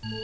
Үтүө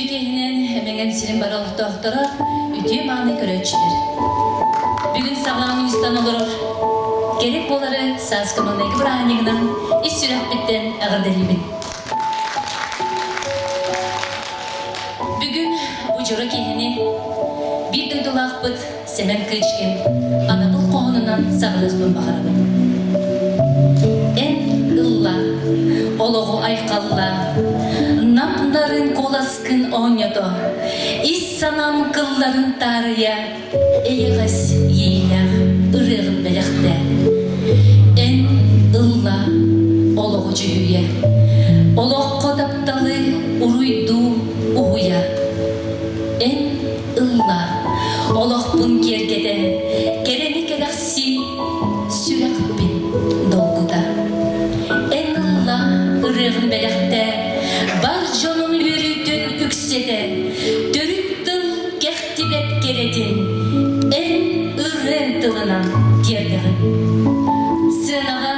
киһинэн Мэҥэм сирин бары олохтоохторо, үтүө-мааны көрөөччүлэр. Бүгүн саҕалаан уйустан олорор кэрэ куолары сааскы маҥнайгы бырааһынньыгынан ис сүрэхпиттэн эҕэрдэлиибин. Бүгүн бу дьоро киһини биир дойдулаахпыт Сэмэн Кычкин анабыл хоһоонунан саҕалыахпын баҕарабын. Эн ылла, олоҕу айхалла, нам-нарын куоласкын оонньото, ис санаам кылларын таарыйа, эйэҕэс иэйиилээх ырыаҕын бэлэхтээ. Эн ылла, олоҕу дьүһүйэ, олоххо тапталы уруйдуу уһуйа. Эн ылла, олохпун киэргэтэ, кэрэни кэрэхсии, сүрэхпин долгута. Эн ылла, ырыаҕын бэлэхтээ, бар дьонун үөрүүтүн үксэтэ, төрүт тыл кэхтибэт кэрэтин эн ырыаҥ тылынан тиэрдэҕин. Сыанаҕа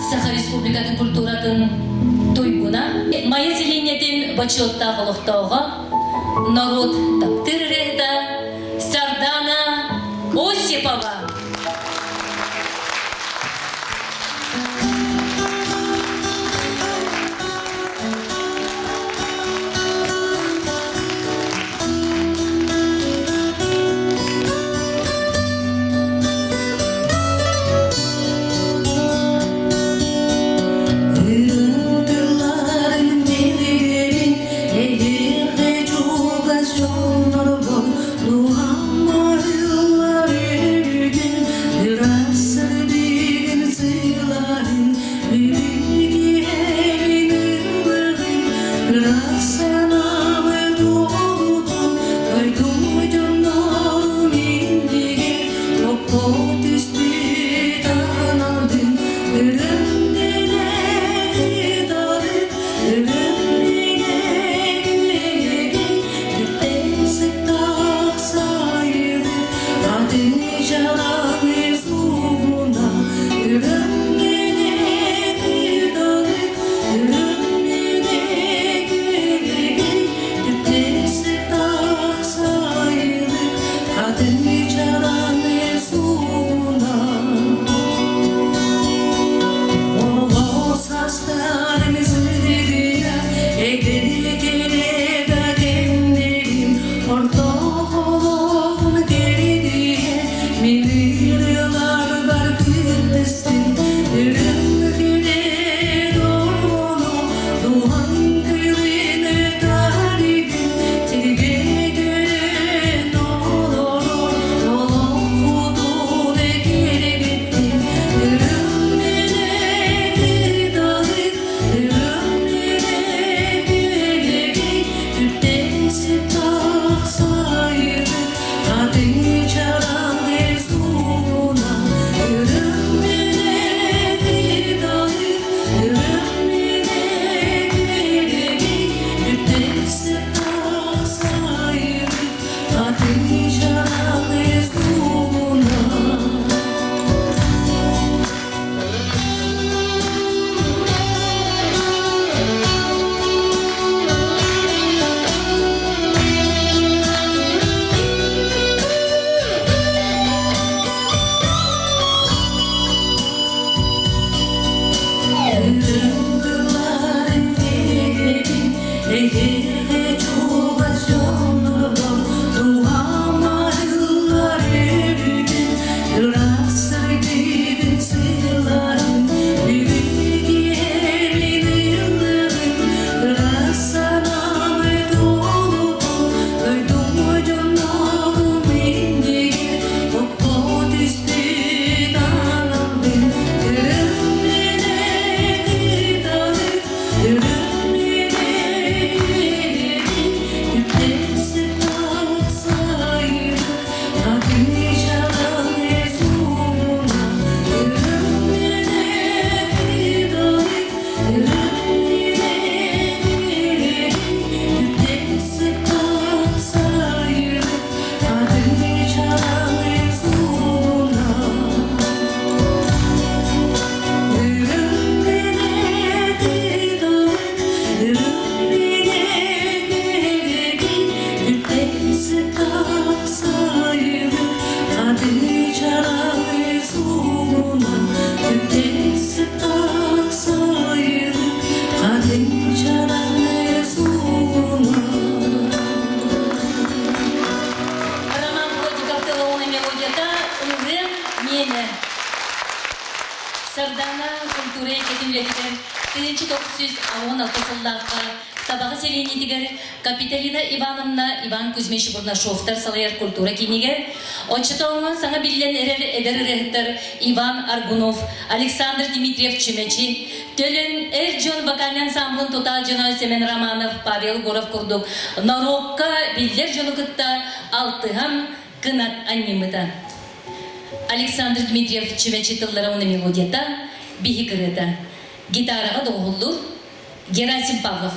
Саха Республикатын культуратын туйгуна, Майа сэлиэнньэтин бочуоттаах олохтооҕо, норуот таптыыр ырыаһыта Сардаана Осипова. Тылларын билигин эйиэхэ чугас дьоннорбун дууһам арыллар үгүн. Хатыҥ сугуна түптээсэ тахсайыр, Хатыҥ чараҥы сугуна. Роман Плотников тылы мелодията «Ырыам миэнэ». Сардаана культура эйгэтин үлэтигэр 1916 сыллаахха Табаҕа сэлиэнньэтигэр Капиталина Ивановна Иван Кузьмич Бурнашовтар салайар культура киинигэр оччотооҥҥо саҥа биллэн эрэр эдэр ырыаһыттар Иван Аргунов, Александр Дмитриев Чүмэчи, Төлөн эр дьон вокальнай ансамблын тутаа дьоно Сэмэн Романов, Павел Егоров курдук норуокка биллэр дьону кытта алтыһан кынат анньыммыта. Александр Дмитриев Чүмэчи тыллара уонна мелодията, биһик ырыата. Гитараҕа доҕуһуллуур Герасим Павлов.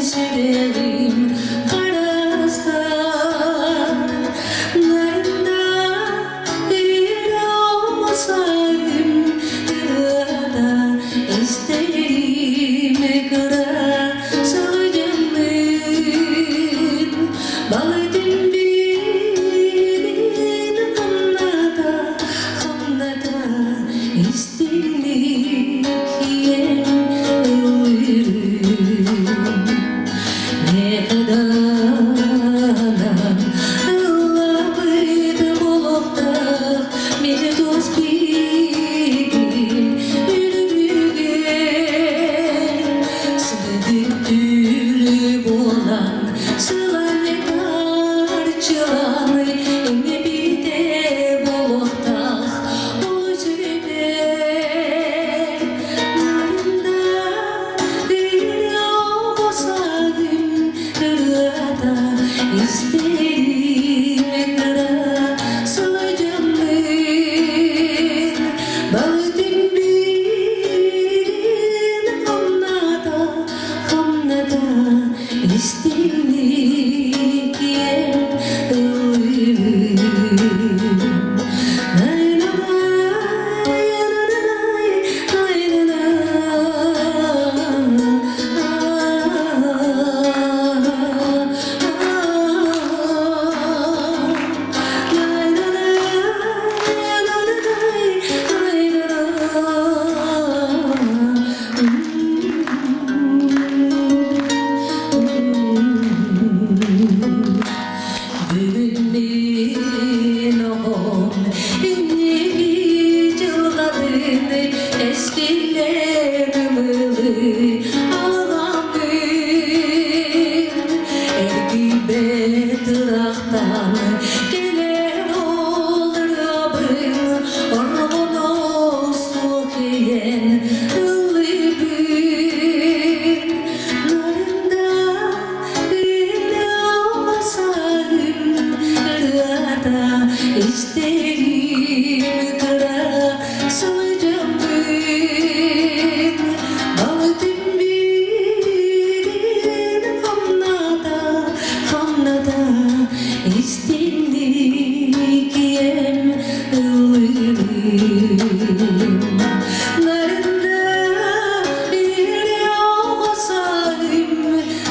Сүрэҕим харастан нарында Ырыам ырыата истэрим кыра сылдьаммын балытым биирин хамната хамната истиҥник ийэм ыллыырын Некаданан ыллабыт олохтоох мин тус биигин үлүгэр сыдык түүл буолан сыланньытар чыланы иҥэбитэ буолуохтаах ол сүбэр нарында Ырыата истэрим кыра сылдьаммын Балтым биирин хамната, хамната истиҥник киэн ыллыыбын. Бүгүн мин оҕом инники дьылҕатын эстиллэр ымылы алҕаммын эргийбэт ырахтан кэлэр ол ырыабын орҕоно суох ийэн ыллыыбын нарында Истэрим кыра сылдьаммын Балтым биирин хамната, хамната Истинник ийэм ыллыырын Нарында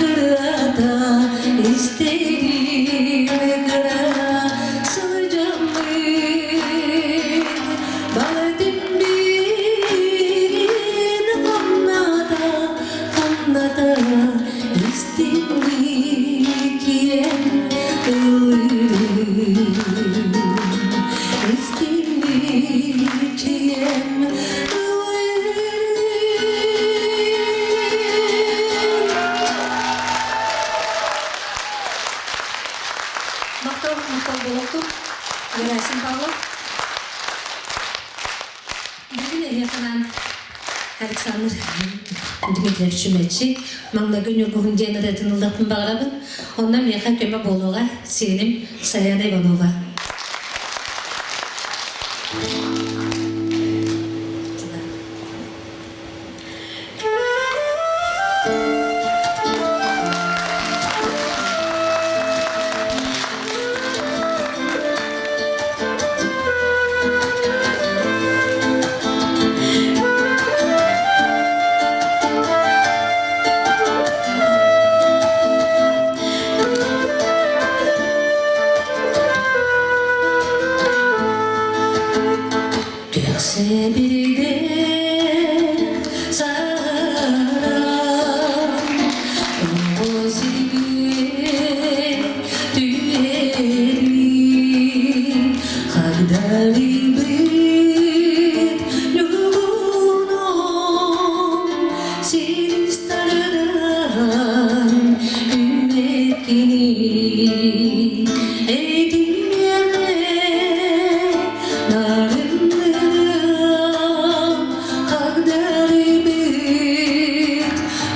Ырыата истэрим кыра сылдьаммын Балтым биирин хамната, хамната истинник ийэм ыллыырын Истинник ийэм Мактал, мактал болуктур. Герасим Павлов. Бүгүн эһиэхэ Александр Дмитриевич Чүмэчи маҥнайгы Ньургуһун диэн ырыатын ыллыахпын баҕарабын. Онно миэхэ көмө буолуоҕа сиэним Саяна Иванова. Кэхсэбиргэ сарам оҕо сиргэ түһэрин хагдарыйбыт ньургуном сирис тардан үммэккини этиэҕэ нарыннырам хагдарыйбыт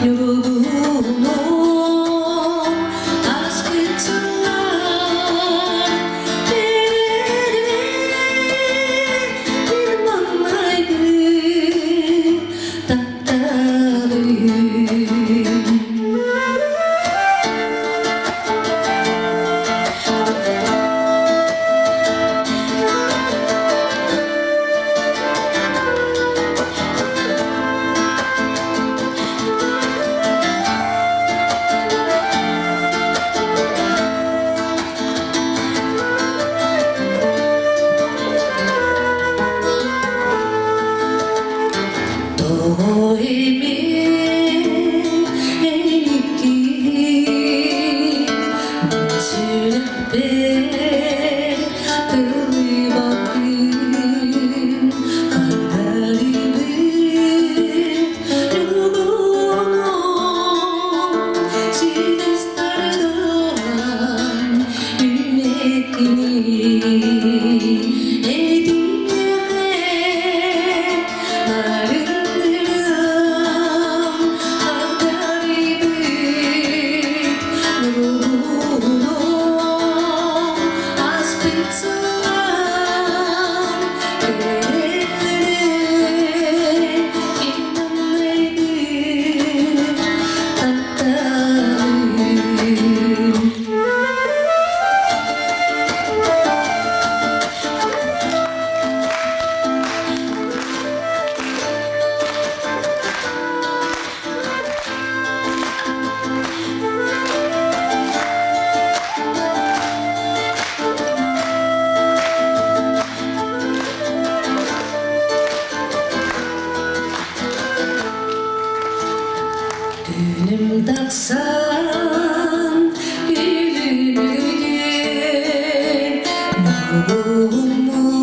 ньургуном аспытсылар мин маҥнайгы тапталым. Тоҕо эмиэ сүрэхпэр тыллыбаккын хагдарыйбыт ньургуһуном силис тардан үүммэккиний этиҥҥэ нарындырам хагдарыйбыт ньургуһуном аспыт сыллар кэрэлэрэ иннаннайгын тапталым. Күнүм тахсан күлүмүрдүө Нуругуммун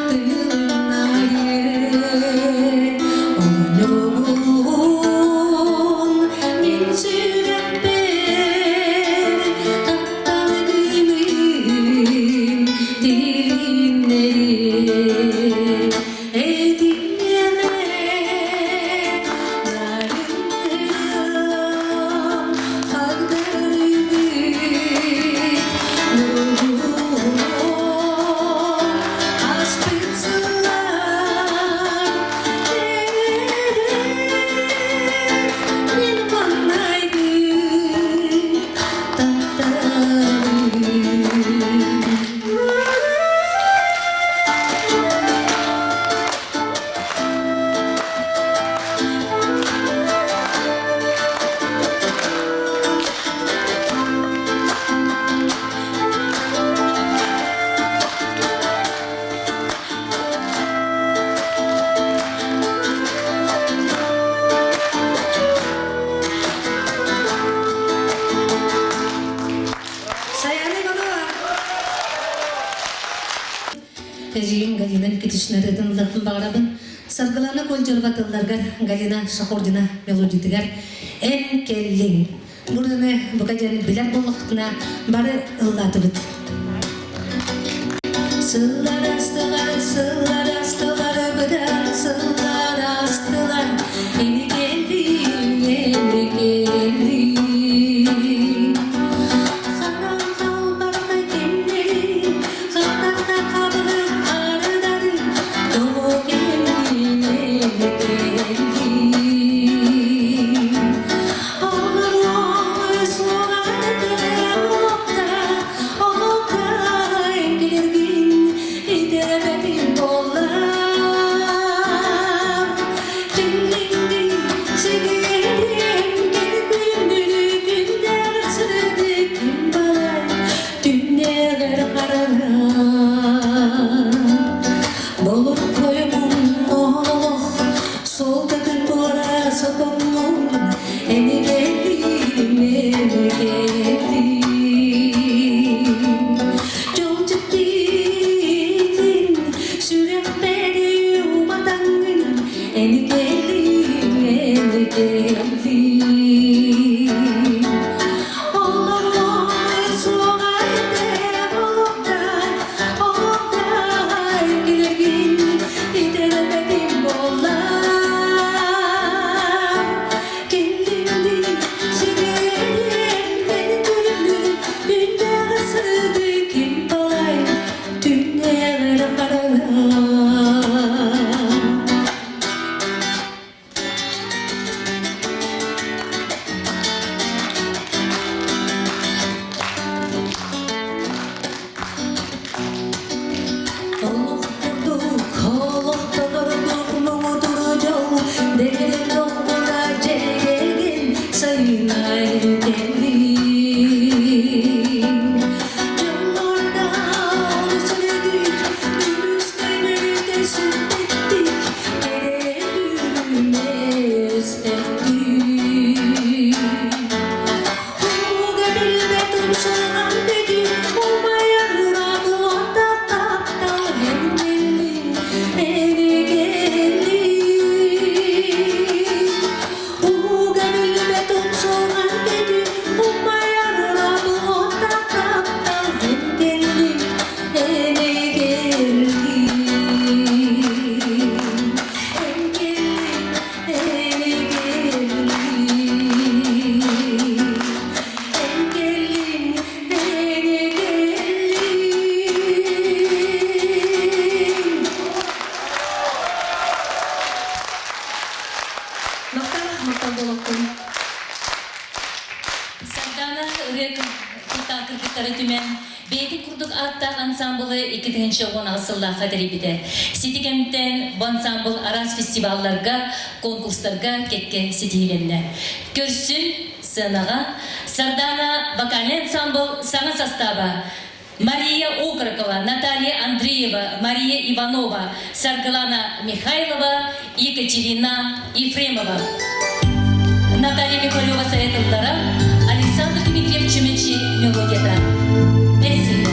тыыннайы Оонньугун мин сүрэхпэр тапталгыным тилиннэри Этиҥҥэ нарынтыам хагдарыйбыт нуругум аспыт сыллар мин маҥнайгы тапталым. Саяна Иванова. Эдьиийим Галина Никитична ырыатын баҕарабын. Саргылана Кольдерова тылларгар Галина Шахурдина мелодиятыгар «Эн кэллиҥ» Бурданы бука диэн билэр буоллахтына бары ыллаатыбыт. Сыллар астылар, сыллар астылар, быдан сыллар. сырдыы ким балай түннэҕэр хараҥа. Олох курдук олохтонордук муҥутуур дьол дэгирэҥ долгуна дьэгэлгин сайына кэллиҥ. Дьоллордаан сүрдүк үгүстэн сүппүттүк кэрэ күнү Ууга билбэт умсулҕан бүтүн умайар ураҕылата таптал эн кэллиҥ, Ууга билбэт умсулҕан бүтүн умайар ураҕылата таптал эн кэллиҥ, эн кэллиҥ, эн кэллиҥ, Махтал, махтал болоттун. Сардаана ырыа куттаах кыргыттары түмэн, бэйэтин курдук ааттаах ансаамбылы 2016 сыллаахха тэрийбитэ. Сити кэмтэн бу ансаамбыл араас фестивалларга, конкурстарга кэккэ ситиһиилэннэ. Көрсүн сценаҕа Сардаана вокальнай ансаамбыл саҥа састааба Мария Окорокова, Наталья Андреева, Мария Иванова, Саргылана Михайлова, Екатерина Ефремова. Наталья Михалева советовлара, Александр Дмитриев Чумичи мелодията. Спасибо.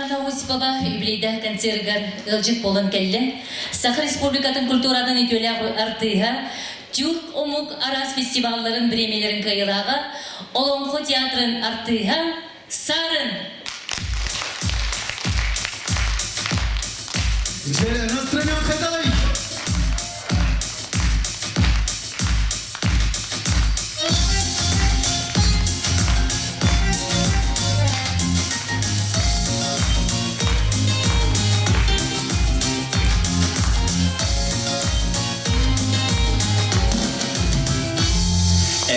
Сардана Осипова юбилейдаах концерыгар ыалдьыт буолан кэллэ. Саха Республикатын культуратын үтүөлээх артыыһа, тюрк омук араас фестивалларын бириэмийэлэрин кыайыылааҕа, Олоҥхо театрын артыыһа Сарын!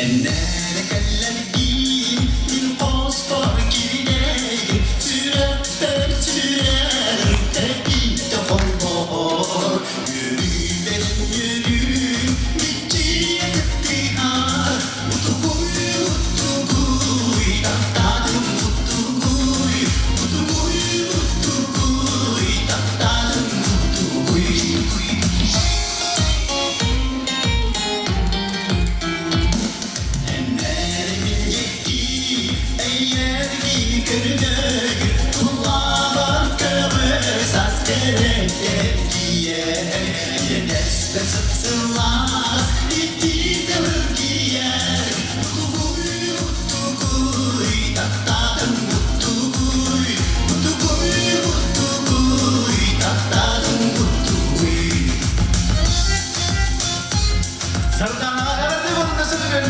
Эннere кэллэргиин мин хоспор киинэги сүрэхпэр сүрэҕим тэпиитэ холбоор үөрүүбэр үөрүүм мичийэ кыттыһар утугуй утугуй таптаатым утугуй утугуй утугуй таптаатым утугуй. Сарданаҕа эҕэрдэ буолунна сылгын!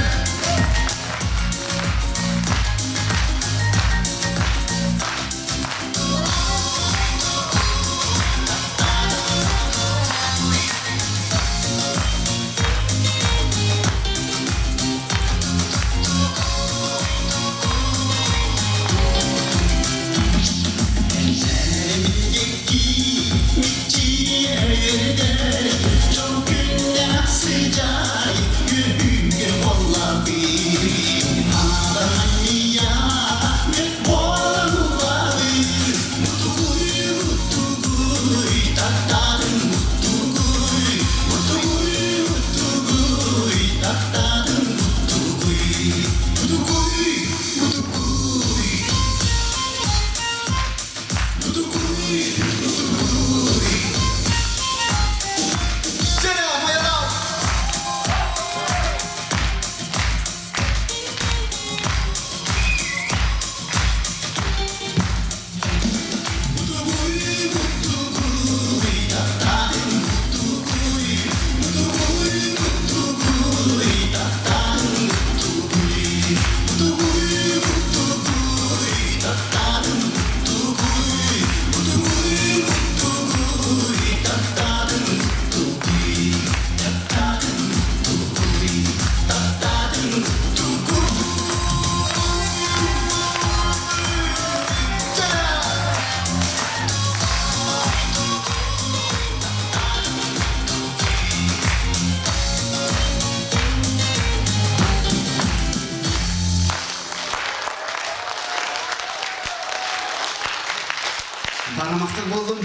Барамахтык буоллум.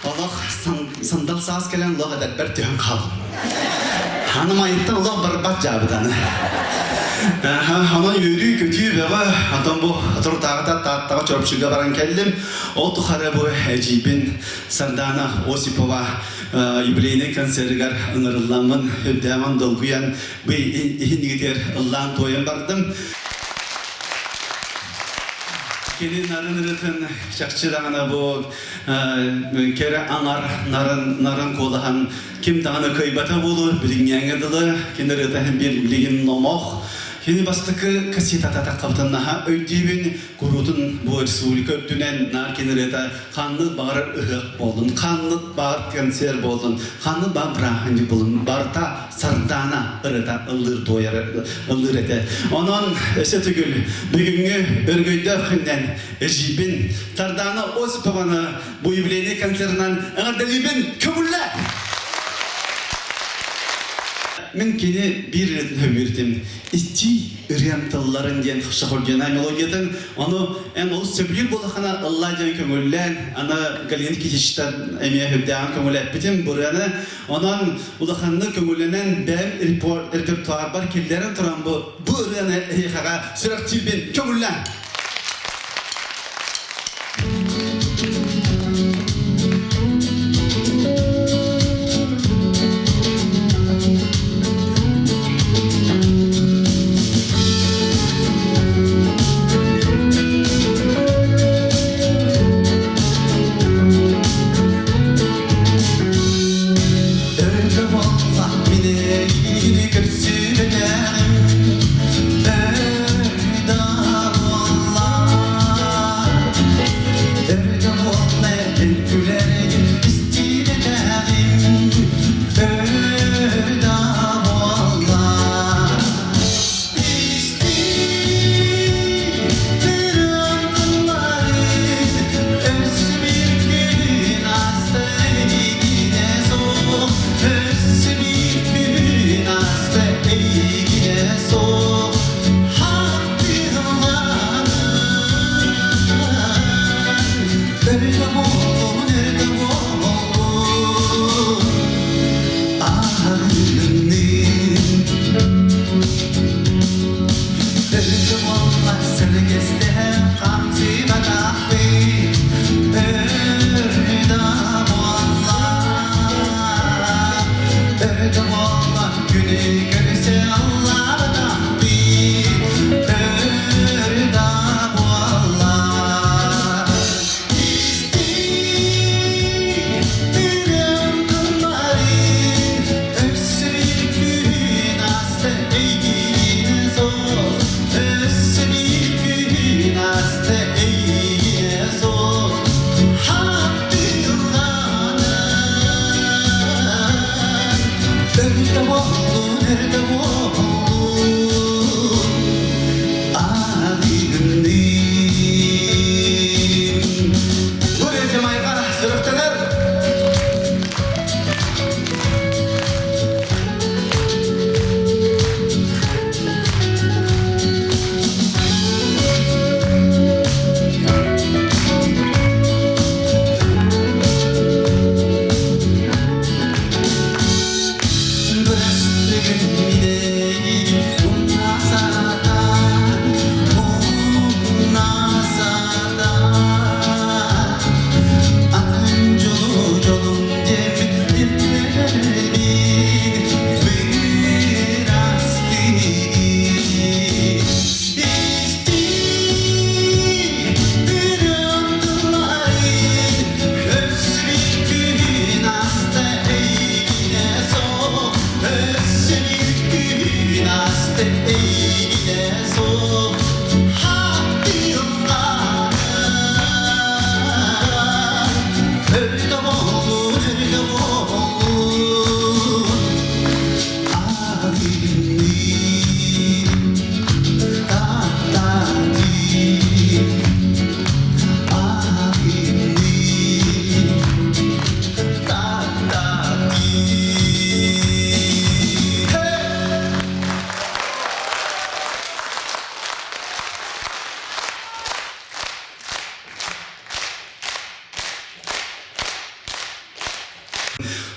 Олох сандал саас кэлэн олох эдэрбэр түһэн хааллым. Ханым айыттан олох барбат дьаабытаны. Онон үөрүү-көтүү бөҕө, онтон бу соторутааҕыта Тааттаҕа Чурапчыга баран кэллим. Ол тухары бу эдьиийбин Сардаана Осипова юбилейнай концерыгар ыҥырылламмын, үрдээҕин долгуйан, бу иһин ыллаан-туойан бардым. Кини нарын ырытын чахчы даҕаны бу кэрэ аҥар нарын нарын куолаһан ким даҕаны кыайбата буолуо билиҥҥээҥҥэ дылы кини ырыата биир билигин номох кини бастакы кассетата таххабытын наһаа өйдүүбүн куруутун бу республика үрдүнэн наар кини ырыата ханнык баҕарар ыһыах буоллун ханнык баҕар концерт буоллун ханнык баҕар бырааһынньык буоллун барыта Сардаана ырыта ыллыыр туойар ыллыыр этэ. Онон өссө төгүл бүгүҥҥү өргөйдөөх күннэн эдьиийбин Сардаана Осипованы бу юбилейный концерынан эҕэрдэлиибин көҥүллэ! Мин кини биир ырыатын сөбүлүүртүм. Истии ырыам тылларын диэн Шахурдина мелодиятын, ону эн олус сөбүлүүр буоллаххына ыллаа диэн көҥүллээн, аны Галина Никитичтан эмиэ үрдээҕин көҥүлэппитим бу ырыаны. Онон улаханнык көҥүллэнэн бэйэм репертуарбар киллэрэн туран бу бу ырыаны эһиэхэҕэ сүрэхтиирбин көҥүллээн!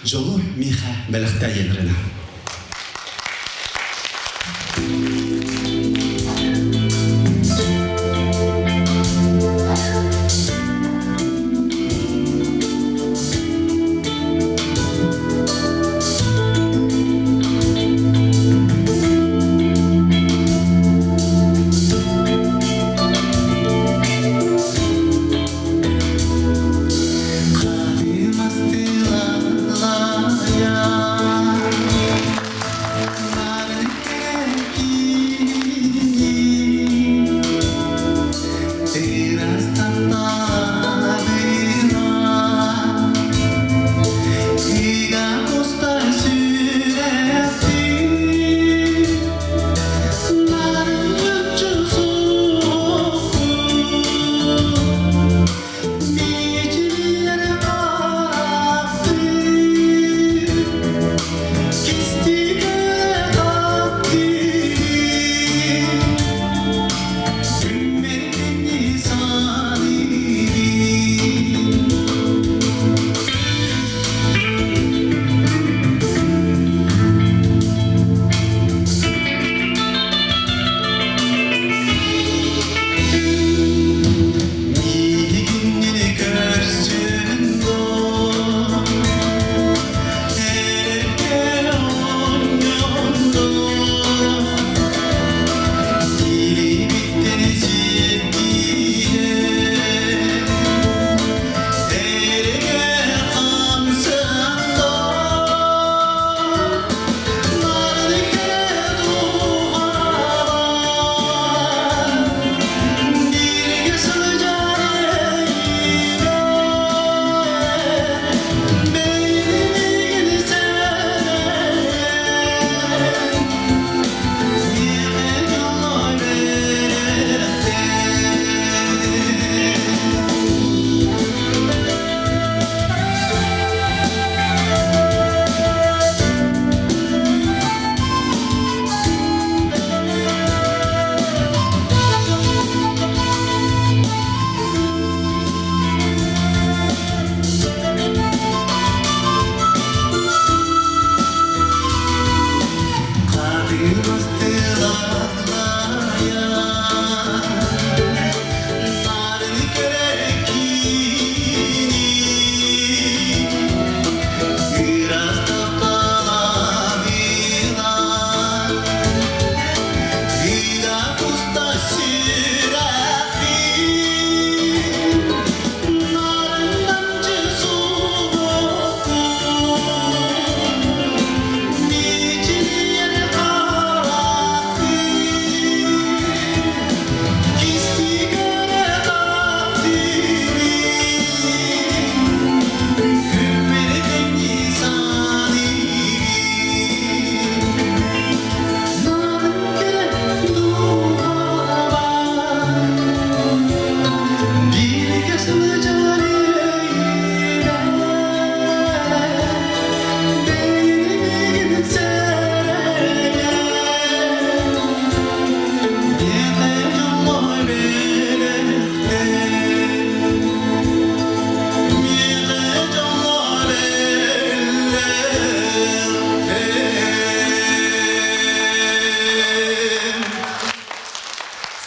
Дьолу миэхэ бэлэхтээйэн эрэнэ.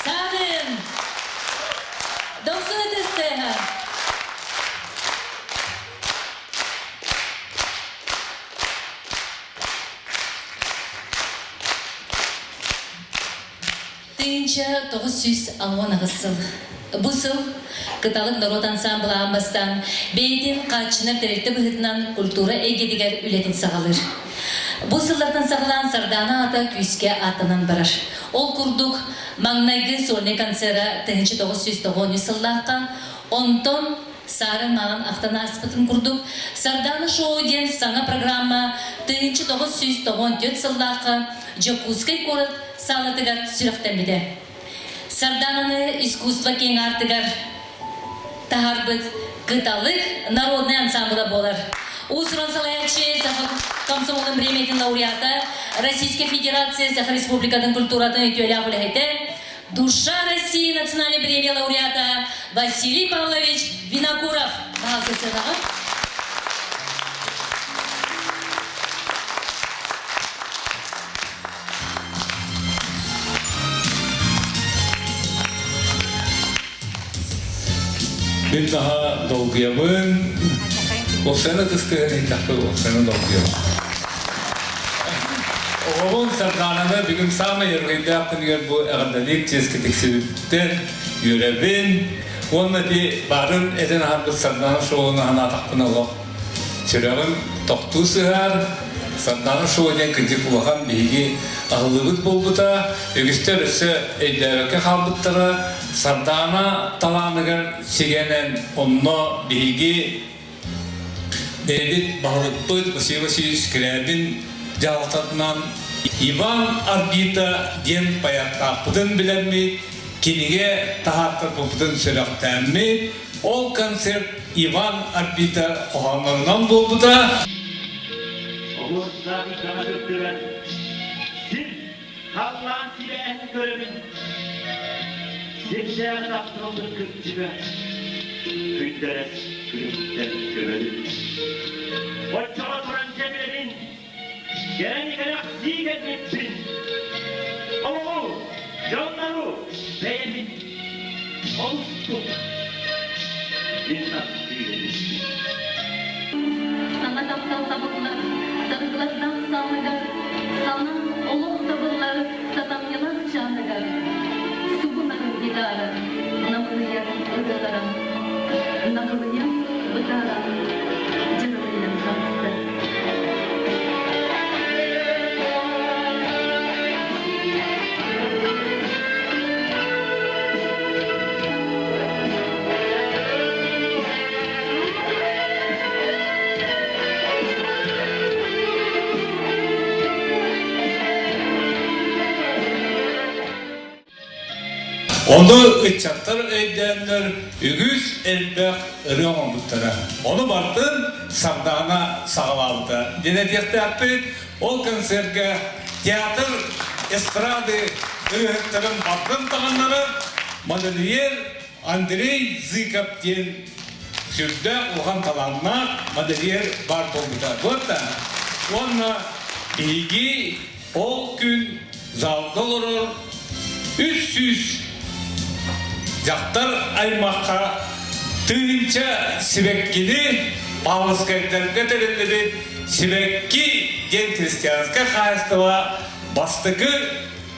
Саадын! Дохсун ытыстыаһа! 1968 сыл. Бу сыл Кыталык норуот ансаамбыла аан бастаан бэйэтин хааччынар тэрилтэ быһыытынан культура эйгэтигэр үлэтин саҕалыыр. Бу сыллартан саҕалаан Сардаана аата күүскэ ааттанан барар. Ол курдук, маҥнайгы сольнай концера 1993 сыллаахха, онтон Саарын маҕан ахтан ааспытын курдук, Сардаана шоу диэн саҥа программа 1994 сыллаахха Дьокуускай куорат саалатыгар сүрэхтэммитэ. Сардаананы искусство киэҥ аартыгар таһаарбыт Кыталык народнай ансамбла буолар. Уус-уран салайааччы Саха комсомолун премиятын лауреата, Российскай Федерация Саха Республикатын культуратын үтүөлээх үлэһитэ, Душа России национальной премия лауреата Василий Павлович Винокуров. Баһаалыста сыанаҕа. Мин наһаа долгуйабын. Оксана ытыстыгын иһиттэхпэ Оксана долгуйабын. Оҕобун Сардаананы бүгүн саамай өргөйдөөх күнүгэр бу эҕэрдэлиир чиэскэ тиксибиттэн үөрэбин. Уонна ити баарын этэн аһарбыт Сардаана шоуну санаатахпына олох Сүрэҕим тохтуу сыһар, Сардаана шоу диэн кырдьык улахан биһиги аһыллыбыт буолбута, үгүстэр өссө өйдөөбөккө хаалбыттара. Сардаана талааныгар сигэнэн онно биһиги бэйэбит баһылыкпыт Василий Васильевич Скрябин дьаһалтатынан Иван Арбита диэн паяктаахпытын билэммит, кинигэ таһаартарбыппытын сүрэхтээммит, Ол концерт Иван Арбита хоһооннорунан буолбута. Оһуордаах саҥа кыттыгас сир халлаан сибээһин көрөбүн. Сирдээҕи тапталбыт кырдьыга күндэлэс күлүктэн көбөбүн. Оччоҕо туран дьэбирэбин, кэрэни кэрэхсии кэлбиппин. Олоҕу, дьоннору бэйэбин олустук мин таптыыр эбиппин. Саҥа таптал табыллар, саргылардаах саалыгар, саҥа олох табыллар сатамньылаах чааныгар, сугунарын гитара, намылыйар ырыалара, наҕылыйан бытааран, дьырылыйан хаалта. Ону ыччаттар өйдөөннөр үгүс элбэх ырыа оҥорбуттара. Ону бартын Сардаана саҕалаабыта. Диэн этиэхтээхпит, ол концерга театр эстрады ырыаһыттарын бардын таҕыннарар модельер Андрей Зыков диэн сүрдээх улахан талааннаах модельер баар буолбута. Вот уонна биһиги ол күн залга олорор 300 дьахтар аймахха тыһыынча сибэккини Павловскайдарга тэриллибит Сибэкки диэн христианскай хаһаайыстыба бастакы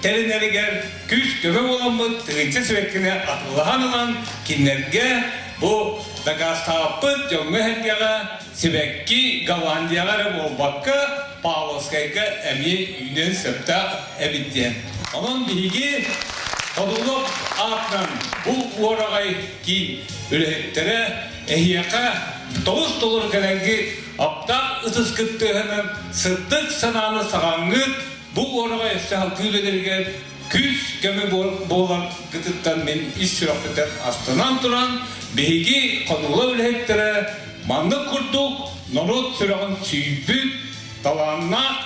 тэринэригэр күүс-көмө буоламмыт тыһыынча сибэккини атыылаһан ылан кинилэргэ бу дакаастаабыппыт дьоҥҥо-сэргэҕэ сибэкки Голландияҕа эрэ буолбакка Павловскайга эмиэ үүнүөн сөптөөх эбит диэн. Онон биһиги Ходулов аатынан бу уораҕай киин үлэһиттэрэ эһиэхэ тоҕус толору кэлэҥҥит аптаах ытыскыт тыаһынан сырдык санааны саҕаҥҥыт Бу уораҕай өссө салгыы үлэлэригэр күүс-көмө буоларгытыттан мин ис сүрэхпиттэн астынан туран, биһиги Ходула үлэһиттэрэ маннык курдук норуот сүрэҕин сүүйбүт, талааннаах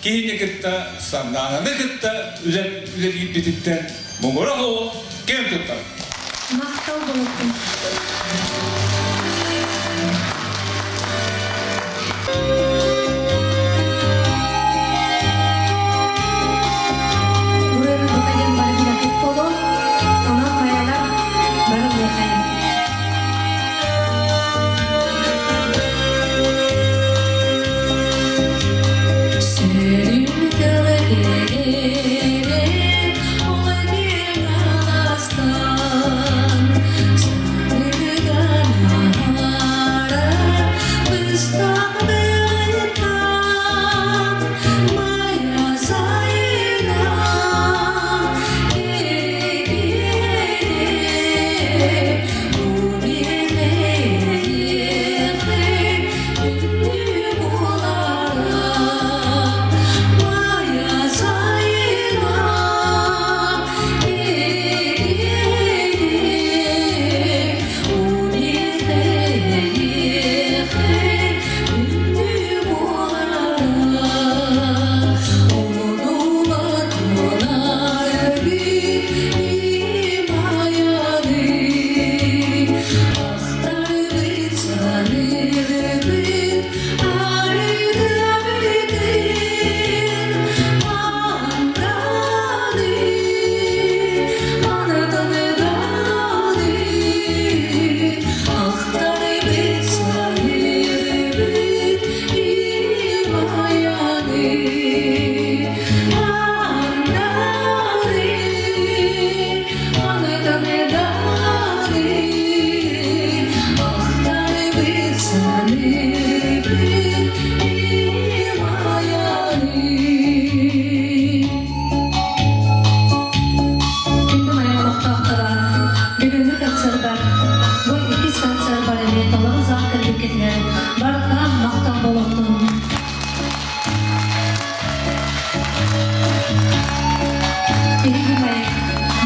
киһини кытта Сардаананы кытта үлэлиирбититтэн муҥура суох киэн туттабыт. Махтал болуттун. Бураны букайын бары билэкит боло, онон хайалар бары лыахайын. Сүрүн тылы кэрэрин, ол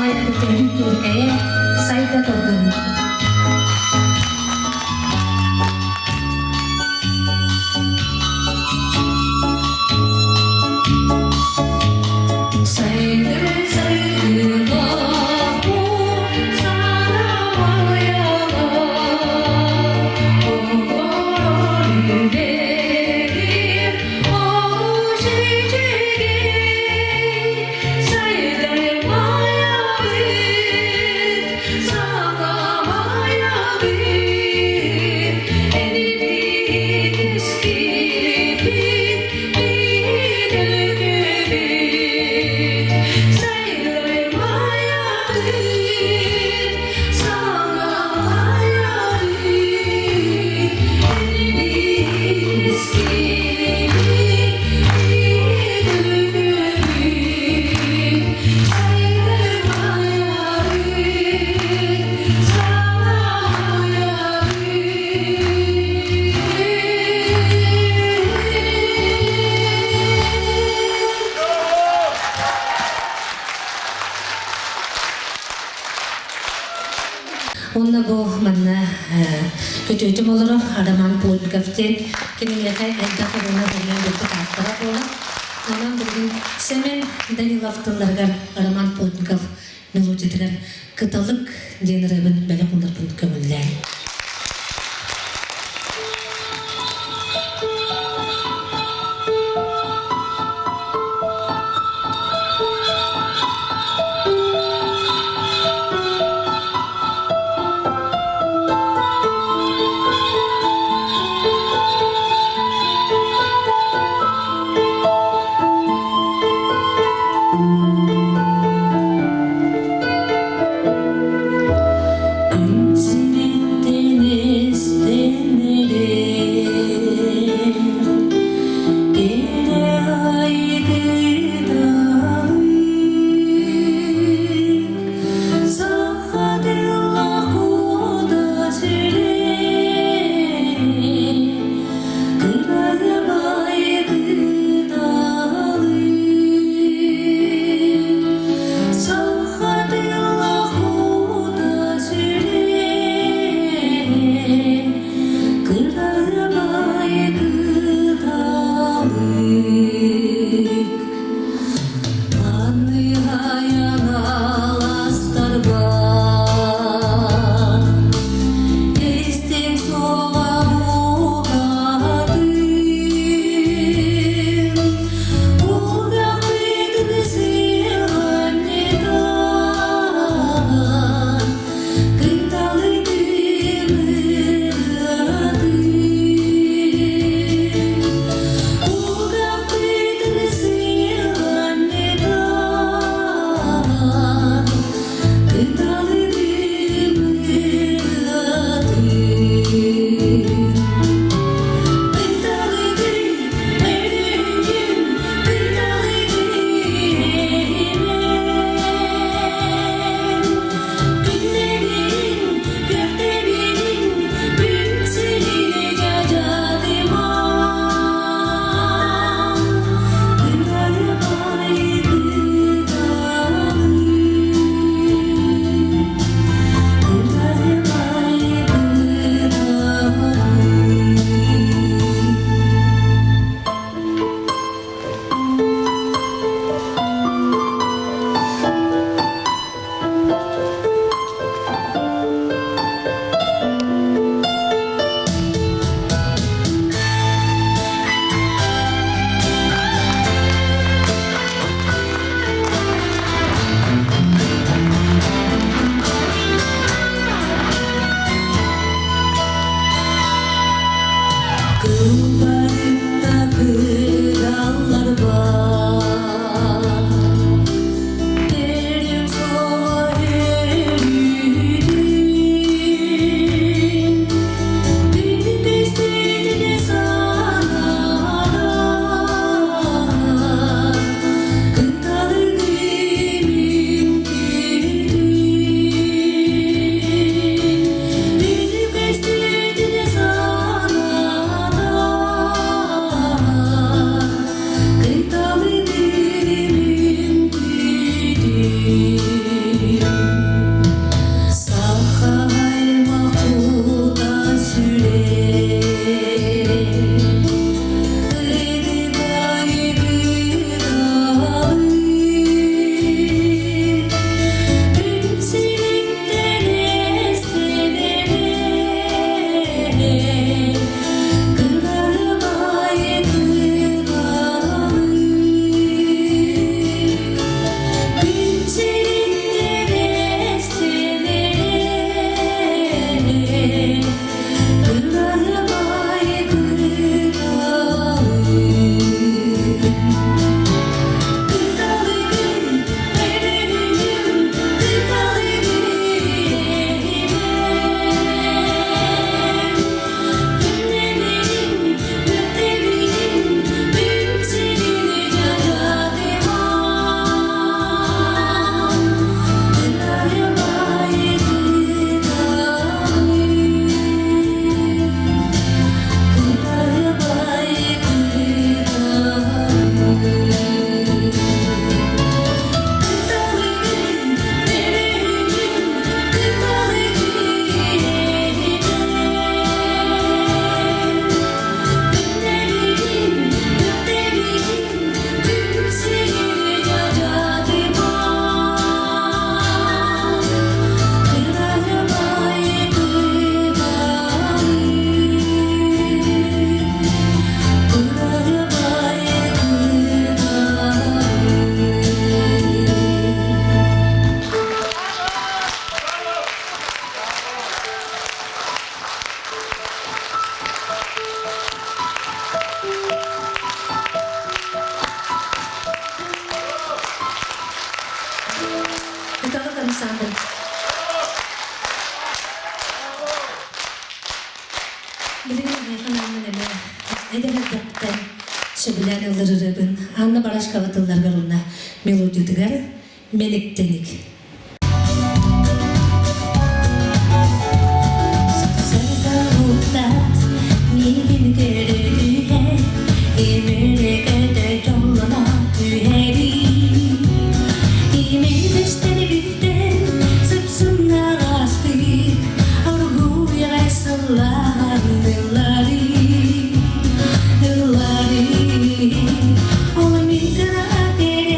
Майабыт өрүү киэркэйэ сайда турдун! Уонна бу манна көтүөтүм олорор Роман Плотников диэн кинигэхэ элбэх ырыаны суруйан биэрбит автора буолар. Онон билигин Сэмэн Данилов тылларыгар Роман Плотников мелодиятыгар «Кыталык» диэн ырыабын бэлэх уунарбын көҥүллээн. Күн сирин. Уталык ансамбль. Билигин эһиэхэ анааммын эмиэ эдэр эрдэхпиттэн сөбүлээн ылларырыбын Анна Барашкова тылларыгар уонна мелодиятыгар Мэниктеник. Сырдыктат миигин көрүтүһэ, Имэрэ дьоллоно түһэрий. Кими көстөн бүттэн, сыпсымнаҕастык, Оргууй аҕай сыллаан ылларый, ылларый. Ол мин кыра кэрэ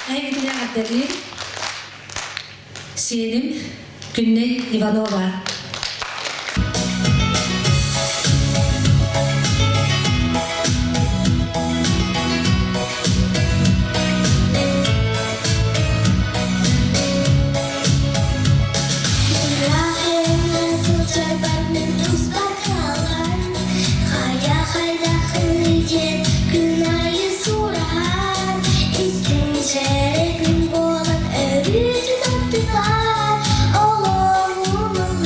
Эһигитини эҕэрдэлиир сиэним Күннэй Иванова. Күн буолан өрүү түтаттылар, олоҕум.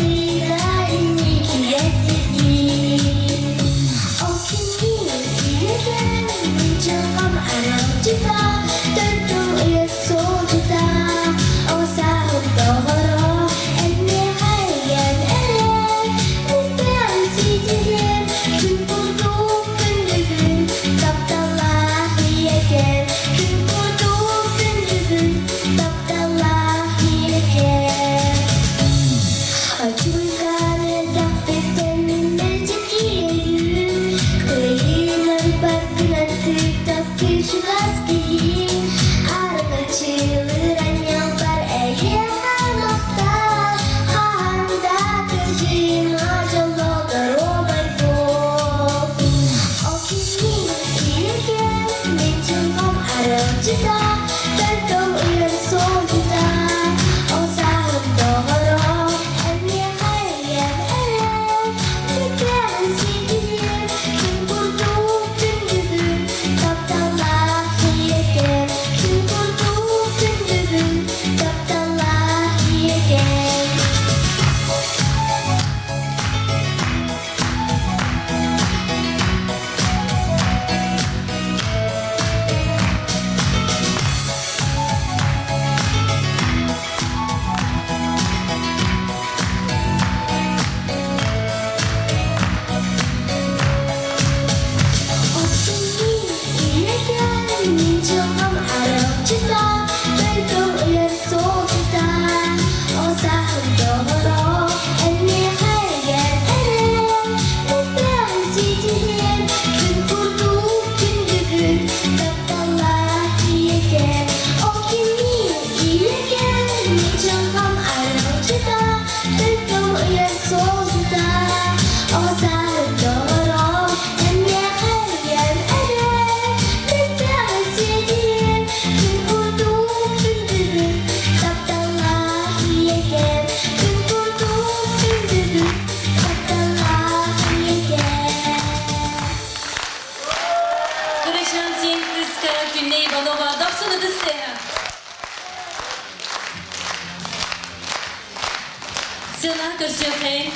көрсүөххэйин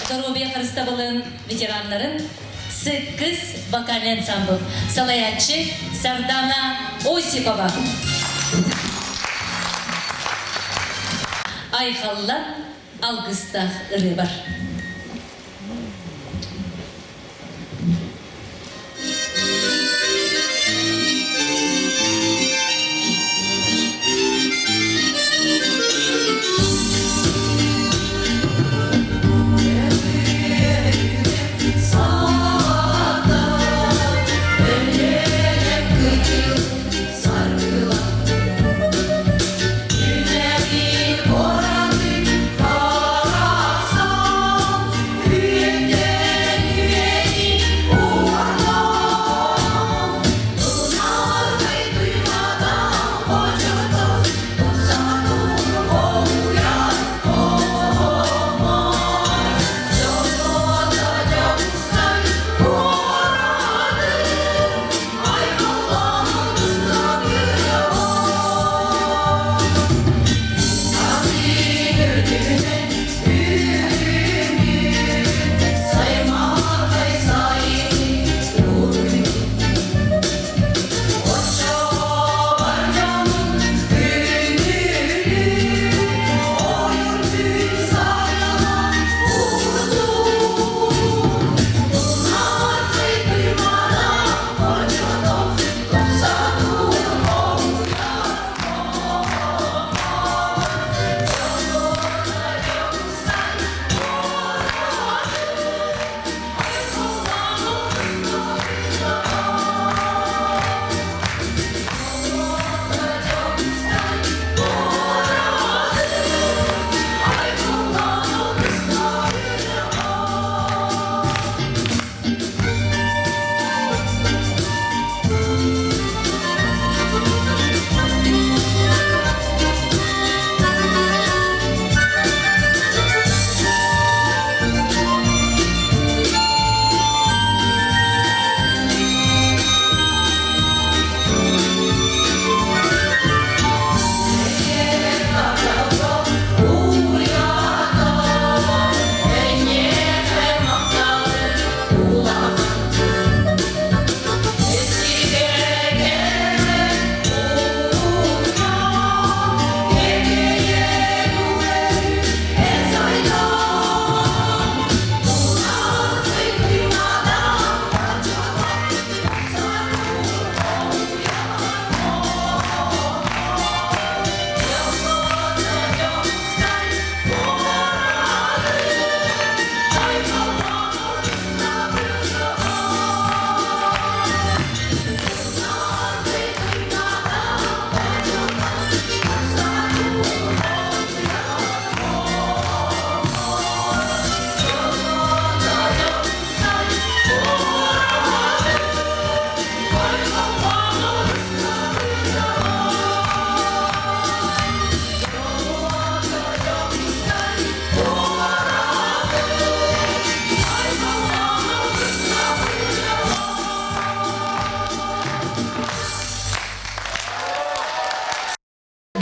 доруобуйа харыстабылын ветераннарын Сыккыс вокальный ансамбль салайааччы Сардана Осипова. Айхаллан алгыстаах ырыа бар.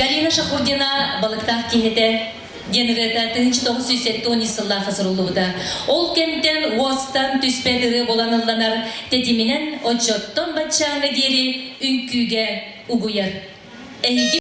Галина Шахурдина балыктаах киһитэ диэн ырыата 1970 сыллаахха суруллубута. Ол кэмтэн уостан түспэт ырыа буолан ылланар тэтиминэн оччоттон баччааҥҥа диэри үҥкүүгэ угуйар. Эһиги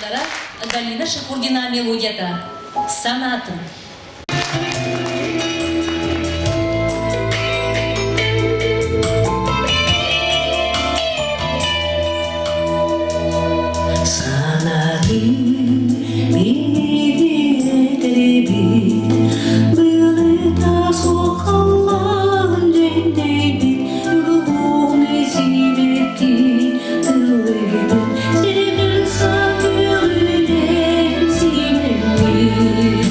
тыллара, Галина Шахурдина мелодията «Санаатын». Санаатын бириэтэрибит, Былыта суох халлаан дьэндэйбит, Уруһуун сибэкки тыллыйбыт, Сиригэр сакыылынан симэммит.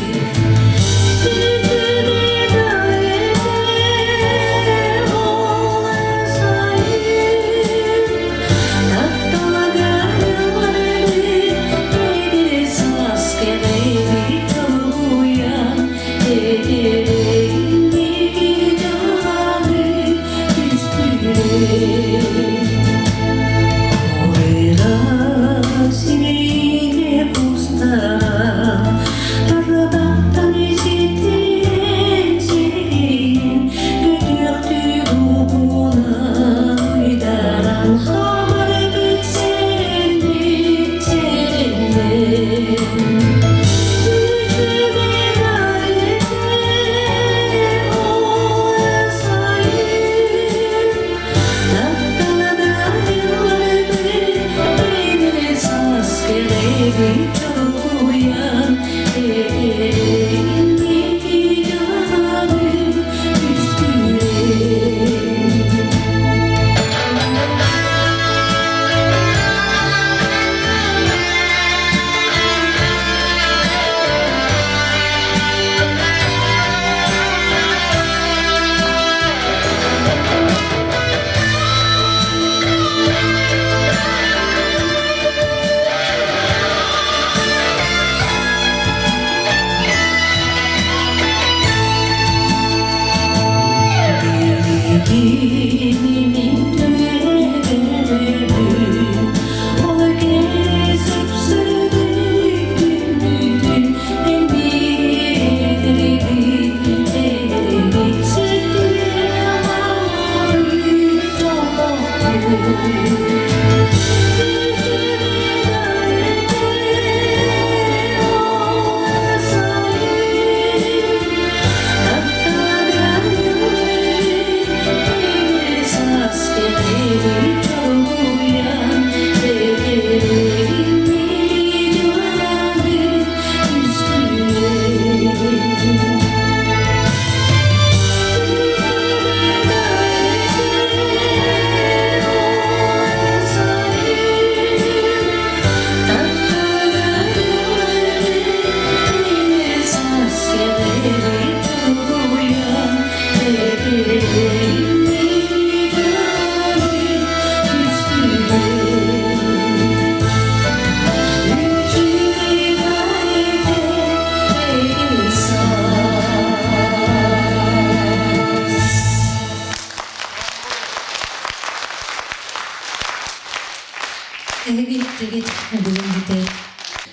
Эһиги иттигит билиҥҥитэ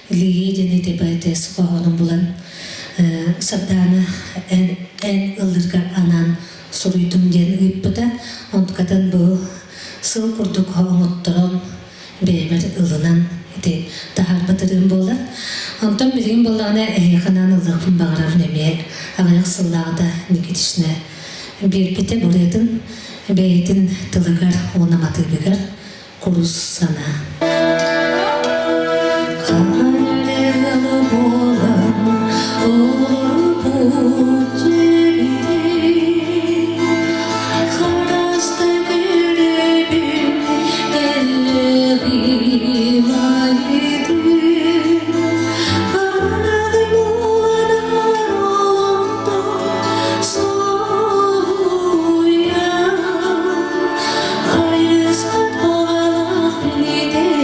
Лигия диэн ити хоһоонун булан Сардаана эн эн ыллыыргар анаан суруйдум диэн ыыппыта. Онтукатын бу сыл курдук оҥотторон бэйэбэр ылынан ити таһаарбыт ырыам буолар. Онтон билигин буоллаҕына эһиэхэ анаан ыллыахпын баҕарабын эмиэ аҕыйах сыллааҕыта Никитична биэрбитэ бурятын бэйэтин тылыгар уонна матыыбыгар курус санаа. Хаһан буолан олорбут дьиэбитин хараста күлэбин эллэҕим айытын Хараҕы буолан олохтон соһуйан Хайыспат баҕалаах мин.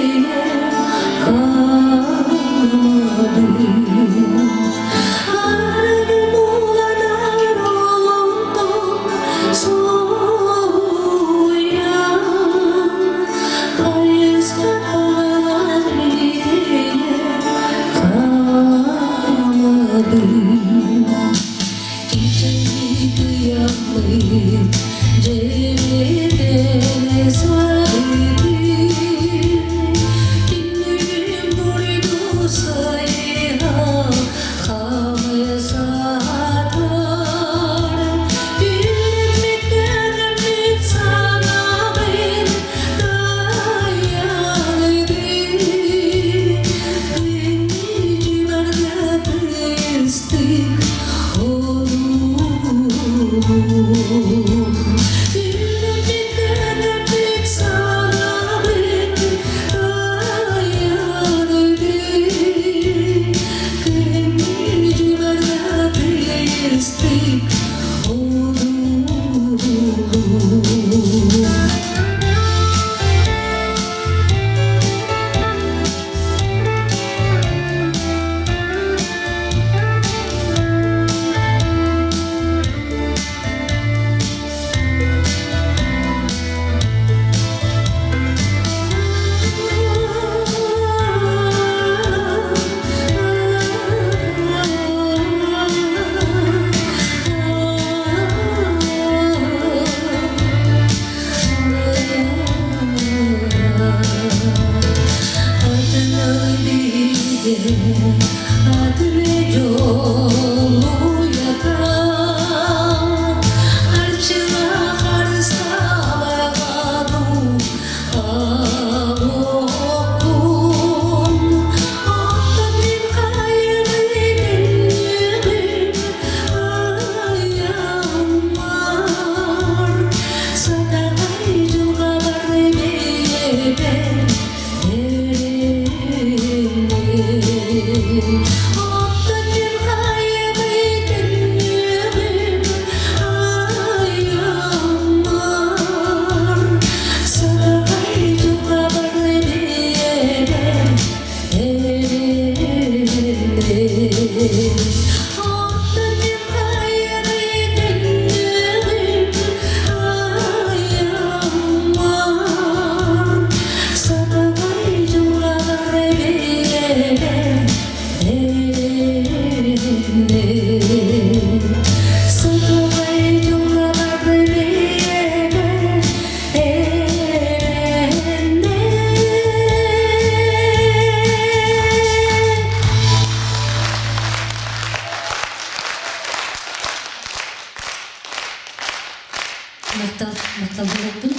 махтал буолуохтун.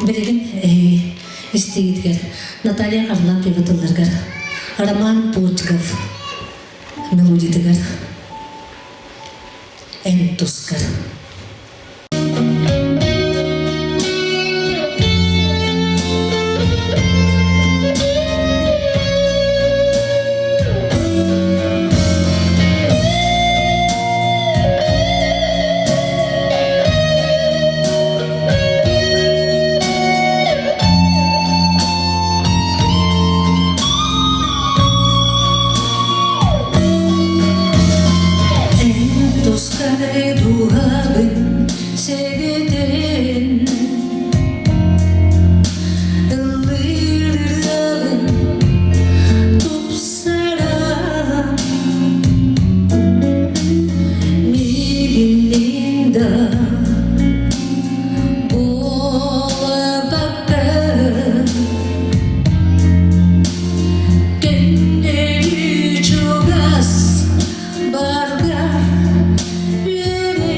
Билигин истигитигэр Наталья Харлампьева тылларыгар Роман Плотников мелодиятыгар Эн тускар. Эн тускар дууһабын сэгэтэн Ыллыырабын тупсаран Миигинниин да буолбакка Көннөрү чугас барга үөрэ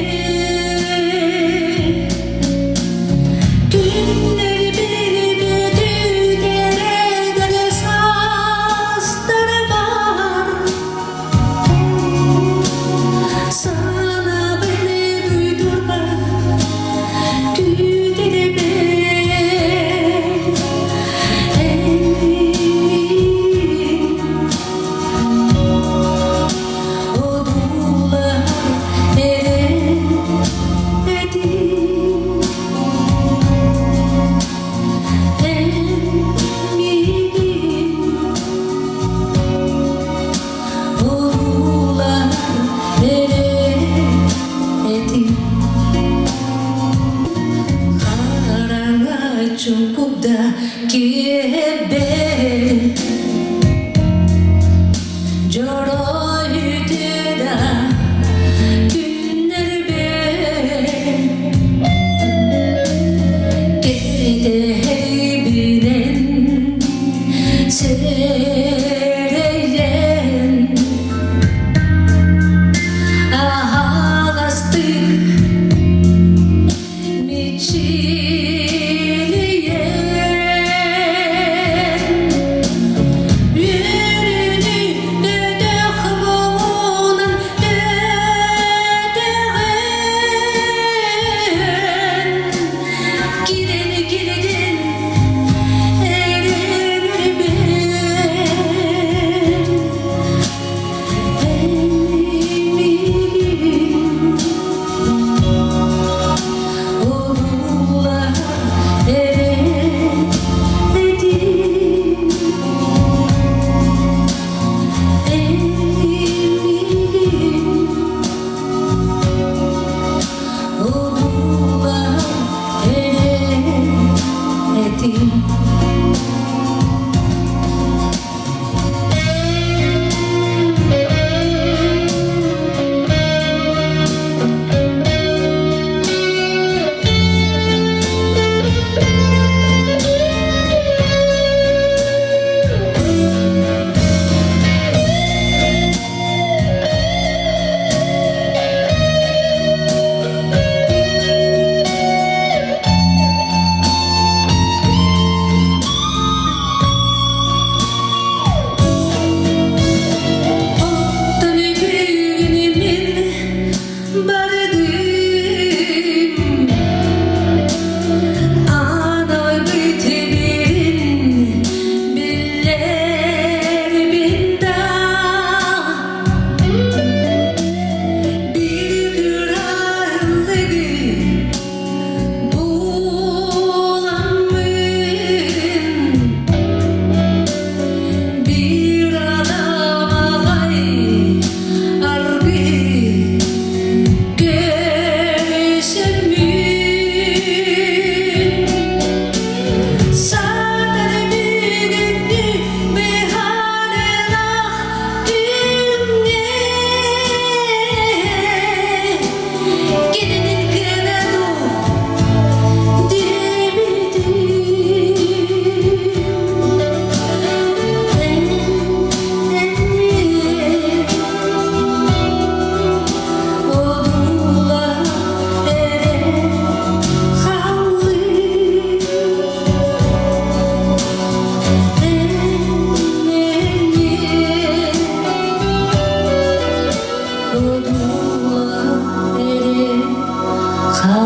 Күннэр билбүтүгэр саастар бар Санабын буйдурба күүтэрбэр Эн одуулаһар эрэ этим Эн миигин одуулаһар эрэ этим Хараҥа чуҥкук да киэбэр Дьоро да күннэрбэр Кэтэһэбинэн сэрэйэн Аһаҕастык мичилийэн.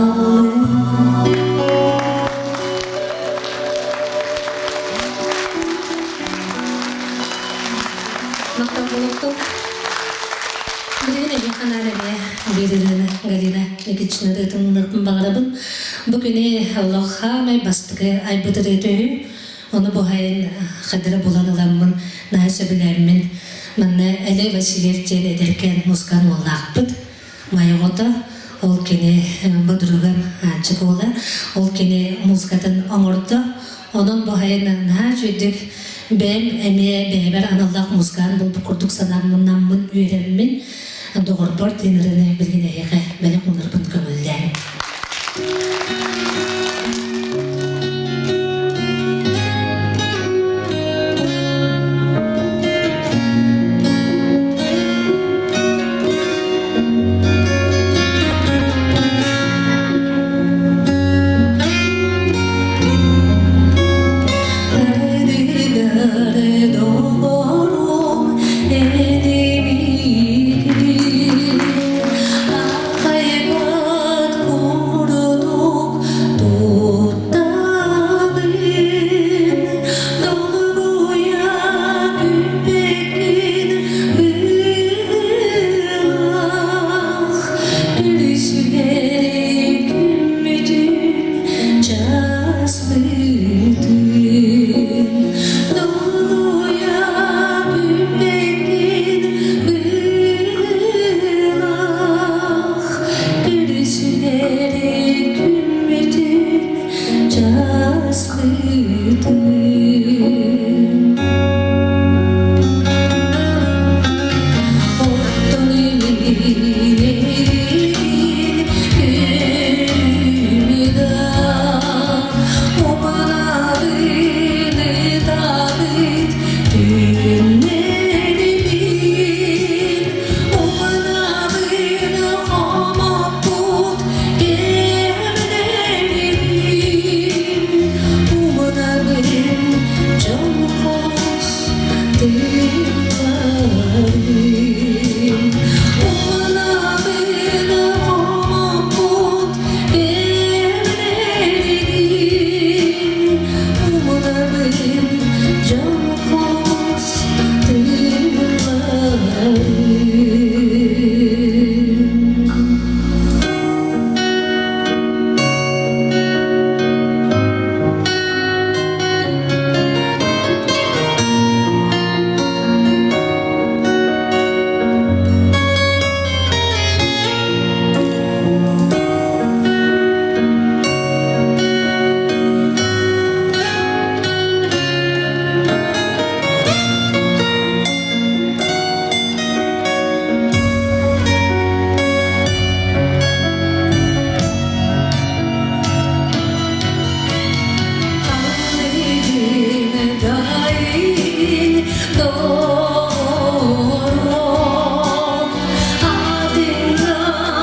хааллым. Махтал буолуохтун. Билигин эһиэхэ анаан эмиэ биир ырыаны Галина Никитична ырыатын баҕарабын. Бу күнү олох хаамай бастакы айбыт ырыата үһү. Ону буһайын хадыра булан ыламмын, наһаа сөбүлээммин. Манна Элэй Васильев диэн эдэркээн музыкант уоллаахпыт. Майа оҕото, ол кини бодругам Аанчык уола, ол кини музыкатын оҥордо. Онон бу сайын наһаа үчүгдүк бэйэм эмиэ бэйэбэр аналлаах музыкант буолбут курдук санааммын үөрэммин, доҕорбор диэн ырыаны билигин эһиэхэ бэлэх уунарбын көҥүллээн. Доҕорум энимигин Хайбат курдук туттабын, долгуйа күүппэккин быылах, күлүсүһэри күммүтүн час быытын. Долгуйа күүппэккин быылах, күлүсүһэри күммүтүн час быытын. Оттон илин күмүдэ умнабын ытабыт түннэрбин умнабын хомоппут кэмнэрбин умнабын дьон хос тыыннарын умнабын хомоппут кэмнэрбин умнабын дьон хос тыыннарын.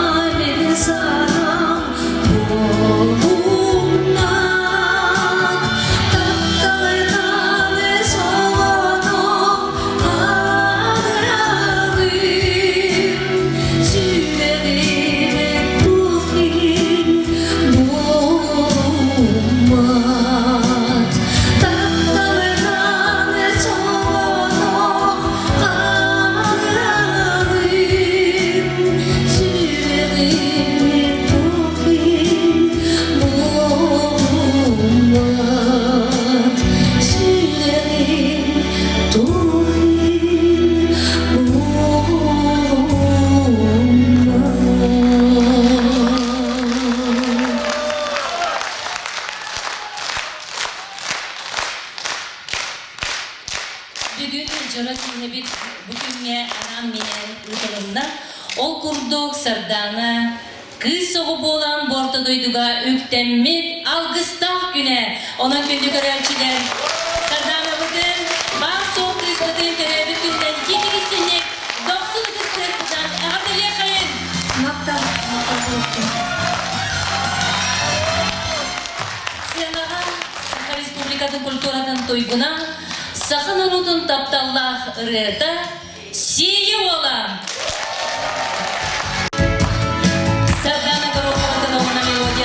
Буолуммат тапталынан соҕотох хаалабын, сүрэҕим тухин буолуммат, сүрэҕим тухин буолуммат. Бүгүн дьоро киинэбит бу күҥҥэ анаан-минээн ыытылынна. Ол курдук Сардаана кыыс оҕо буолан бу орто дойдуга үктэммит алгыстаах күнэ. Онон күндү көрөөччүлэр, Сардаанабытын баар-суох кыыспытын төрөөбүт күнүнэн киэҥ дохсун ытыс тыаспытынан эҕэрдэлиэххэйин! Махтал, махтал буолуохтун. Сыанаҕа Саха Республикатын культуратын туйгуна, саха норуотун тапталлаах ырыата Сиэйэ Уола! Сардаана Горохова уонна мелодия.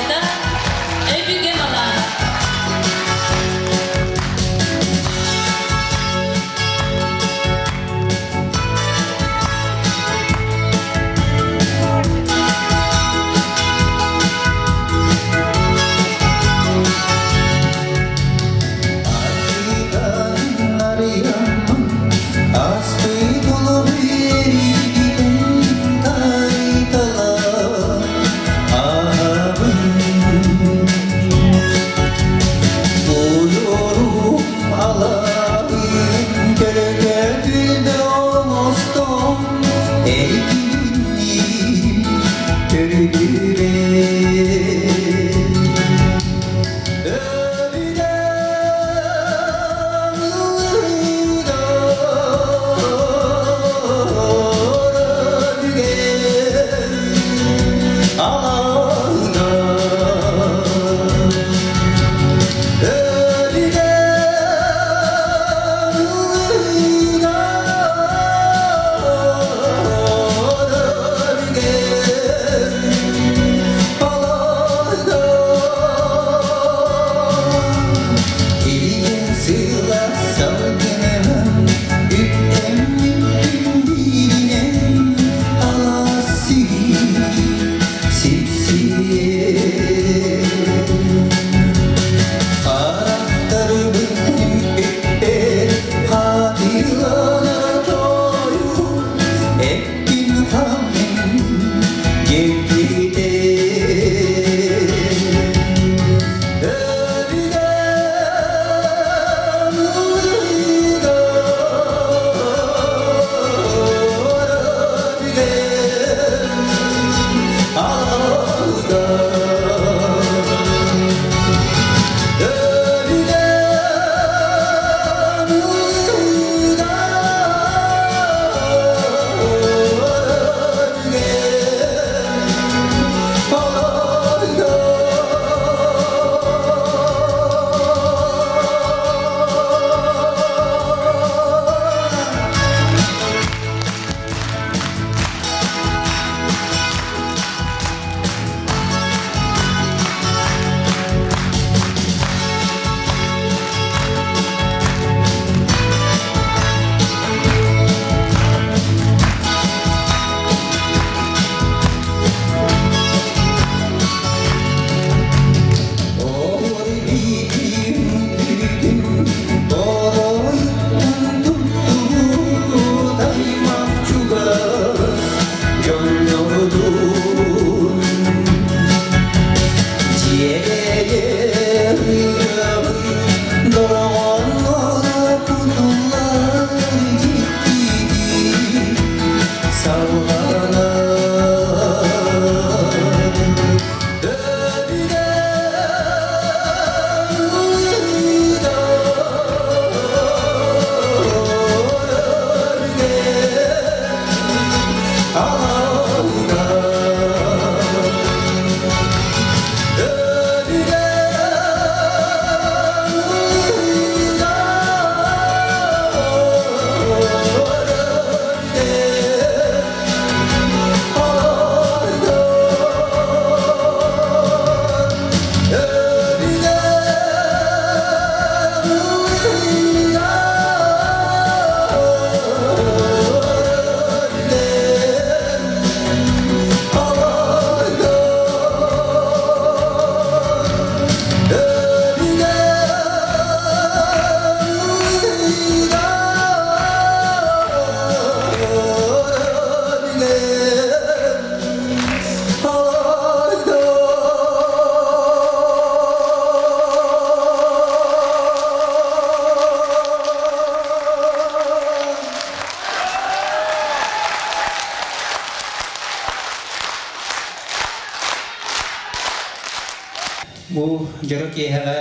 Бу дьоро киэһэҕэ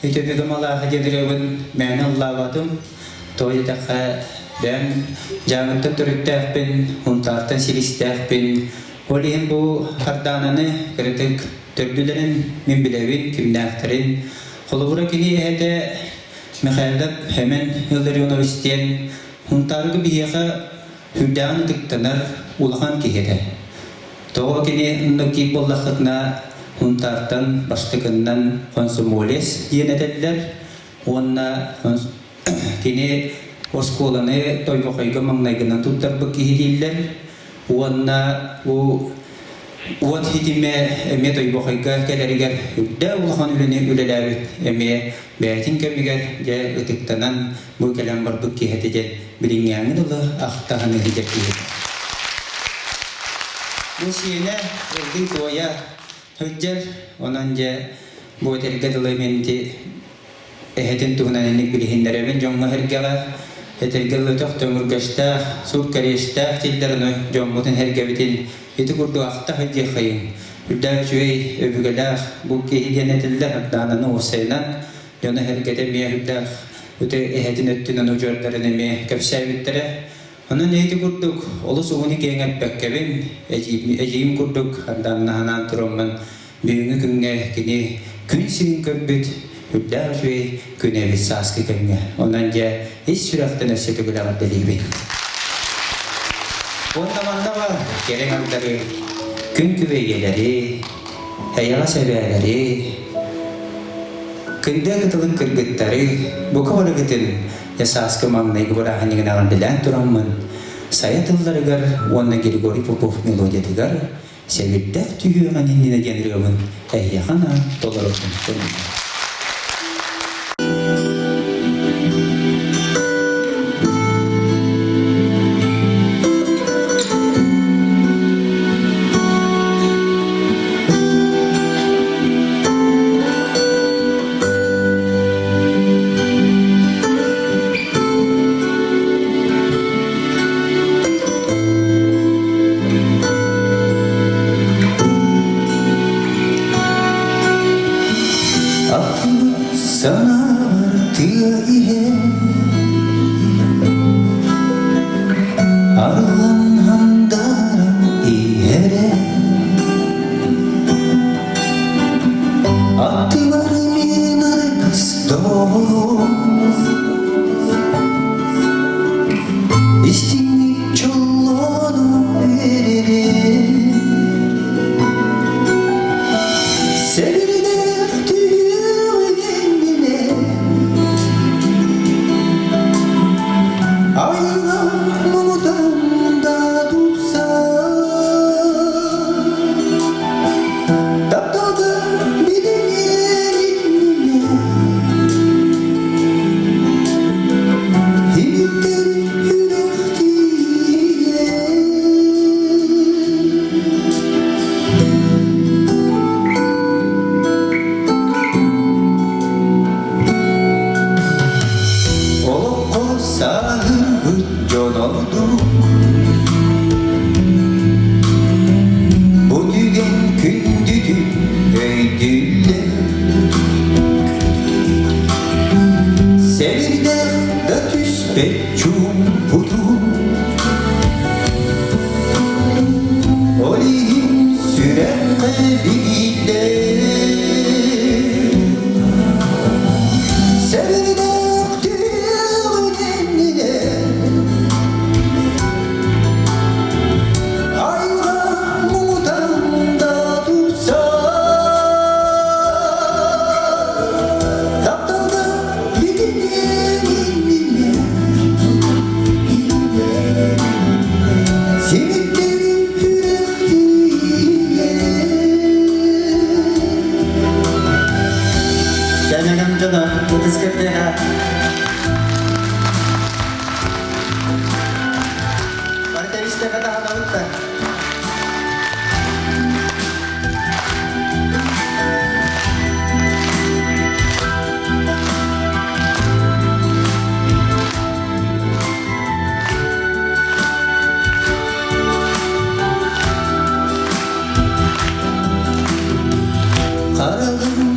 үтүбүгүм алааһа диэн ырыабын мээнэ ыллаабатым. Тоҕо диэтэххэ, бэйэм Дьааҥыттан төрүттээхпин, Һунтаартан силистээхпин. Ол иһин бу Хардаананы кыратык төрдүлэрин мин билэбин, кимнээхтэрин. Холобура кини эһэтэ Михайлов Хэмэн Илларионович диэн Һунтаарга биһиэхэ сүрдээҕин ытыктанар улахан киһи этэ. Тоҕо кини оннук диир буоллаххытына, Һунтаартан бастакыннан комсомолец диэн этэллэр уонна кини оскуоланы Тойбохойго маҥнайгынан туттарбыт киһи дииллэр уонна бу уот ситимэ эмиэ Тойбохойго кэлэригэр үрдэ улахан үлэни үлэлээбит эмиэ бэйэтин кэмигэр дьэ ытыктанан бу кэлэн барбыт киһи этэ диэн билиҥҥээҥи дылы ахтаһан иһитэр киһи. Бу сиэнэ ылдый туойа сылдьар, онон дьэ бу этэргэ дылы мин ити эһэтин туһунан инник билиһиннэрэбин дьоҥҥо-сэргэҕэ. Этэргэ дылы төхтөҥүргэстээх, сур кэриэстээх дииллэр ону дьоммутун-сэргэбитин ити курдук ахта сылдьыаххайыҥ. Үрдээх үчүгэй өбүгэлээх бу киһи диэн этиллэр, Ардаананы уопсайынан дьоно-сэргэтэ эмиэ үрдээх үтэ эһэтин өттүн ону удьуордарын эмиэ кэпсээбиттэрэ. Онон ити курдук олус уһуну киэҥ эппэккэбин, эдьиийим курдук ардааннаһанаан тураммын бүгүҥҥү күҥҥэ кини күн сирин көрбүт үрдээх үчүгэй күн эбит сааскы кэмҥэ. Онон дьэ ис сүрэхтэн өссө төгүл эҕэрдэлиибин. Уонна манна баар кэрэ ардары, күн күбэйэлэри, эйэҕэс эбээлэри, күндэ кытылын кыргыттары, бука барыгытын дьэ сааскы маҥнайгы бырааһынньыгын эҕэрдэлээн тураммын, сайа тылларыгар уонна Григорий Попов мелодиятыгар Сэбирдэх түһүөҕүн иннинэ диэн ырыабын эһиэхэ анаан толорорбун көҥүллээх. Ахтыбыт санаабар тыа иһэ Арыллан хандаран иһэрэ Аттыбар мин аргыс доҕорум Истиҥник чоллоону биэрэрэ Сэбирдэх түһүөҕүн Айылҕа муҥутан да тупсар Тапталга билиниэн иннинэ Иһиттэр үрэх тиийэн Олоххо сааһырбыт дьон ордук Бу түгэн күндүтүн өйдүүллэр Сэбирдэх да түспэт чуумпутун Ол иһин сүрэххэ биһииллэр Сэбирдэх түһүөҕүн иннинэ Айылҕа муҥутан да тупсар Тапталга итиниэн иннинэ Симиттэрин сүрэхтиийэн Кэнэгэн дьоно, ытыс кэрдиэхэ. Бары тэбистэхэ таһанабыт да. Хараҕым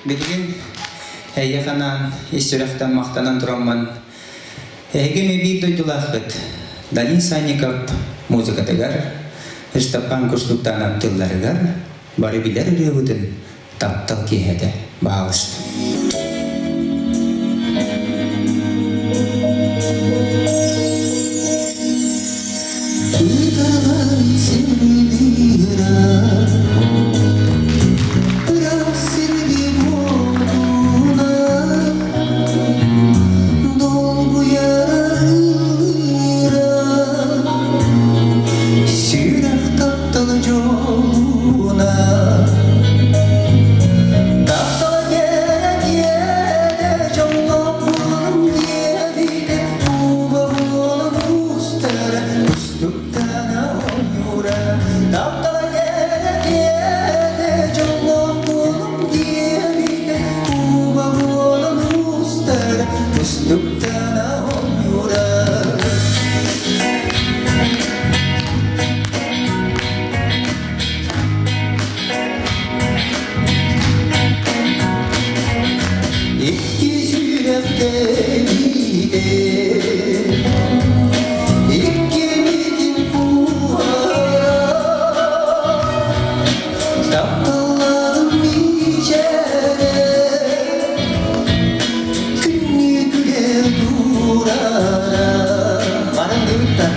Билигин эйиэхэ анаан ис сүрэхтэн махтанан тураммын, эһиги эмиэ биир дойдулааххыт Данил Санников музыкатыгар, Ыстапаан Кустуктаанап тылларыгар бары билэр ырыабытын таптал киэһэтэ баһаалыста. Сүрэх тапталы дьолуна Таптала диэдэ дьоллоох диэбитэ Ууга буолан устара Кустуктана оонньуура Таптала диэдэ дьоллоох диэбитэ Ууга буолан устара Кустуктана оонньуура. Икки сүрэхтэниитэ иккимитин кууһара тапталланым миичэрэ күннүү күлэр туурара Баран дыбыттар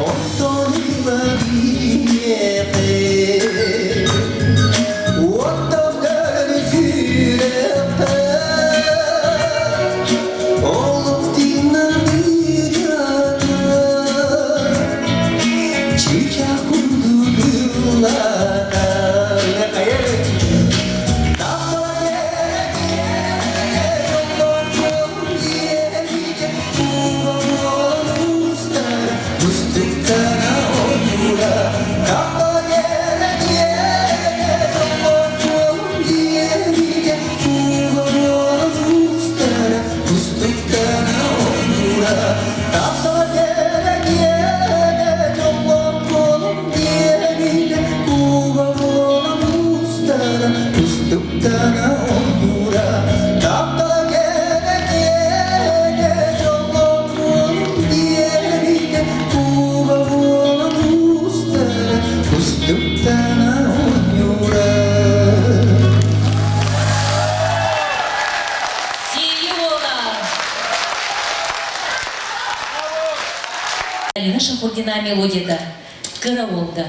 Оттон ыла биһиэхэ Тустуктана ойуура, Тустуктана ойуура, таптала кэрэ киэгэ дьоллоох диэбитэ куба буолан уустара кустуктана оонньуура. Сийи уола! Алина Шахурдина мелодията «Кыра уолга».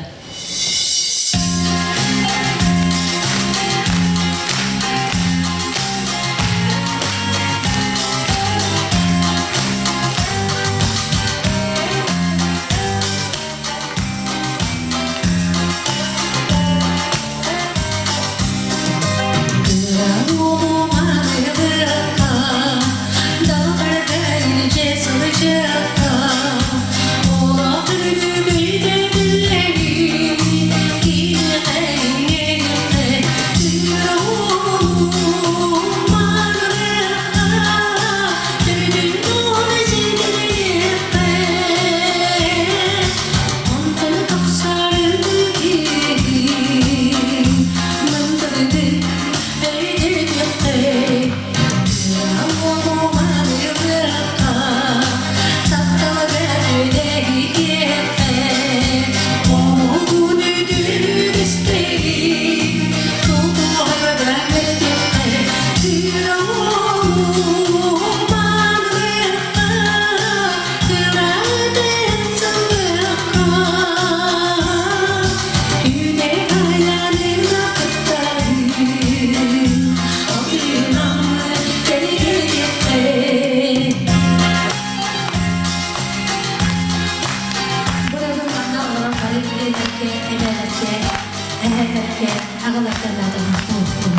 Күүскэ аҕаларга наадалаах буолуохтун.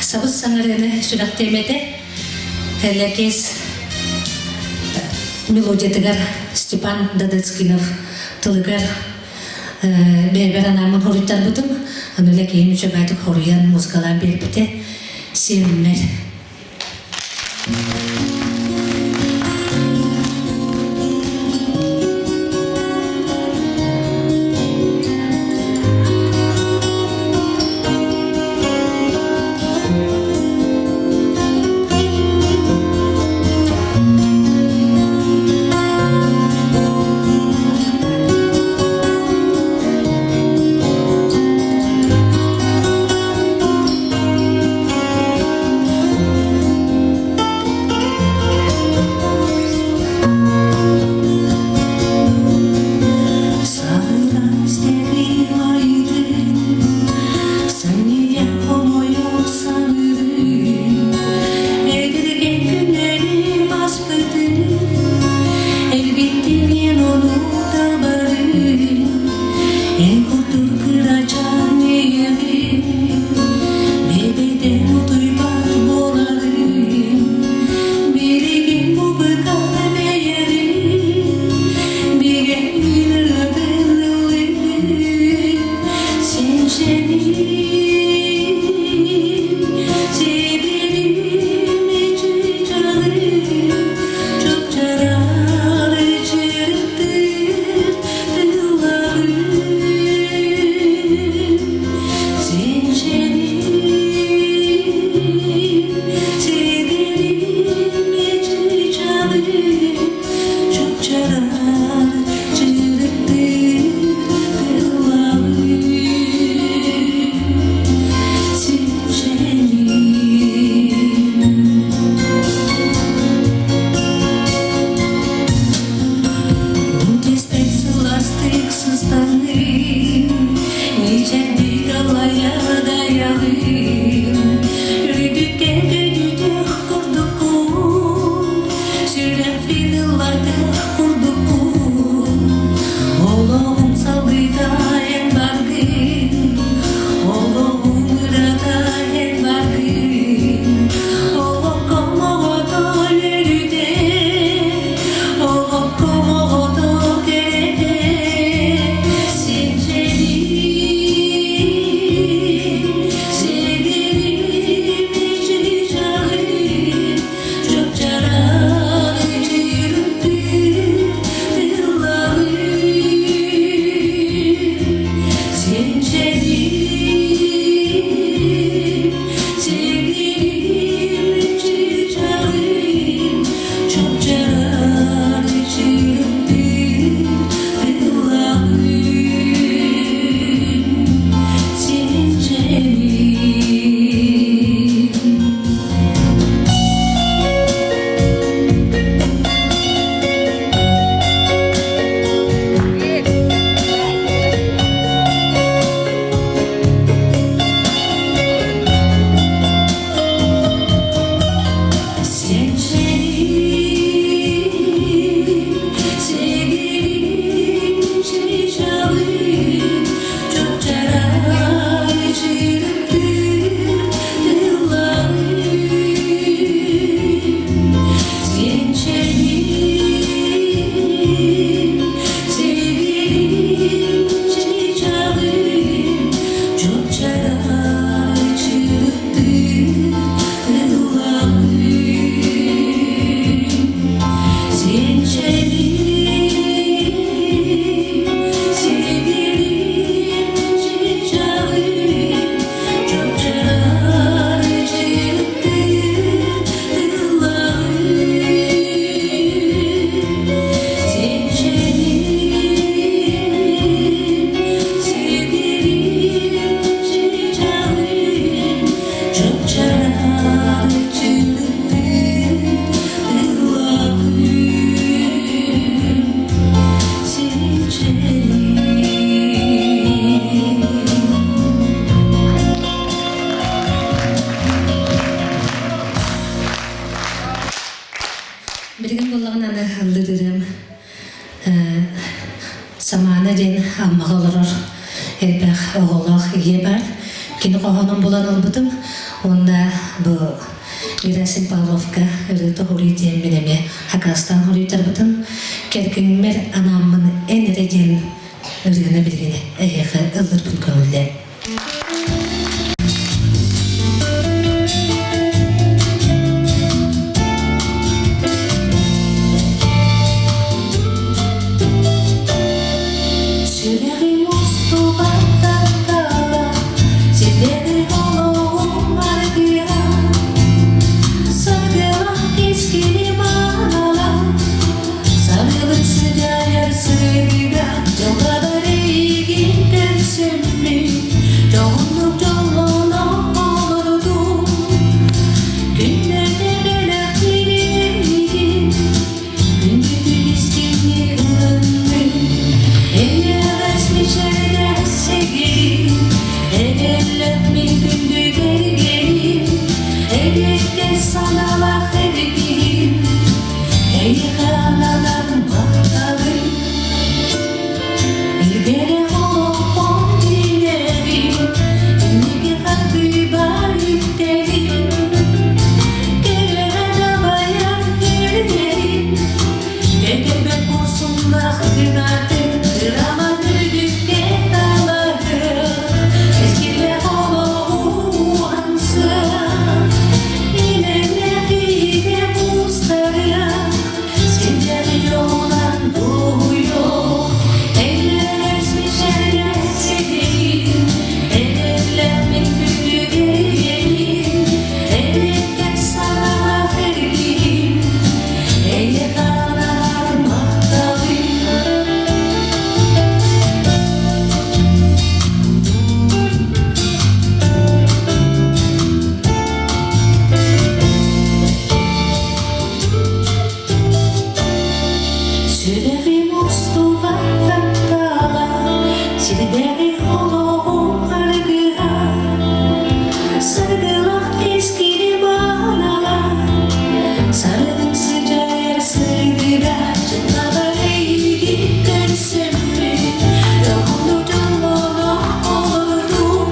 Сабыс саҥарыаны сүрэхтиэмэтэ Лэкиэс мелодиятыгар Степан Дадыцкинов тылыгар бэйэбэр анааммын хоруйтарбытым. Аны Лэкиэһим үчүгэйдик хоруйан музыкалаан биэрбитэ. Сиэммэр. Саргылаана диэн Аммаҕа олорор элбэх оҕолоох ийэ баар. Кини хоһоонун булан ылбытым уонна бу Герасим Павловка ырыата хоруй диэммин эмиэ акаастаан хоруйтарбытым. Кэргэҥмэр анааммын эн эрэ диэн ырыаны билигин эһиэхэ ыллырбын көҥүллээ. Сүрэҕим устубат таптала, ситэри олоҕум аргыа, саргылах кэскили маанала, саргылык сыдьаайар сырыыга, дьылҕабар эйигин көрсөммүн, дьоһуннук дьоллоно олордум. Күннэрдэ бэлэхтиир эйигин, Күндүтүн истиҥник ылынным, эйэҕэс мичээрдээх сэгэрим, эрэллээх мин күндү кэргэним, эриэккэс санаалаах эргиһим, эйиэхэ ананар махталым. Илгэрэ олохпун билэбин, инники хардыыбар үктэбин, кэрэҕэ дабайар күннэрим, кэтэбэт курсуннах гынатын, кыраман үрдүккэ талаһыа, кэскиллээх олоҕу уһансыа, илэҥнээх иһигэ куустарыа, Синдер жолунан дуйук, Эллэс мичээрсигин, Эллэммин күндүгэргин, Эриэккэс санаалаах эргин, Эйиэхэ ананар махталым. Сүрэҕим устубат таптала, сирдээҕи олоҕум аргыһа, саргылах кэскили баанала, саргын сыдьаайар сырдыга, дьылҕабар эйигин көрсөммүн, дьоһуннук дьоллоно олордум.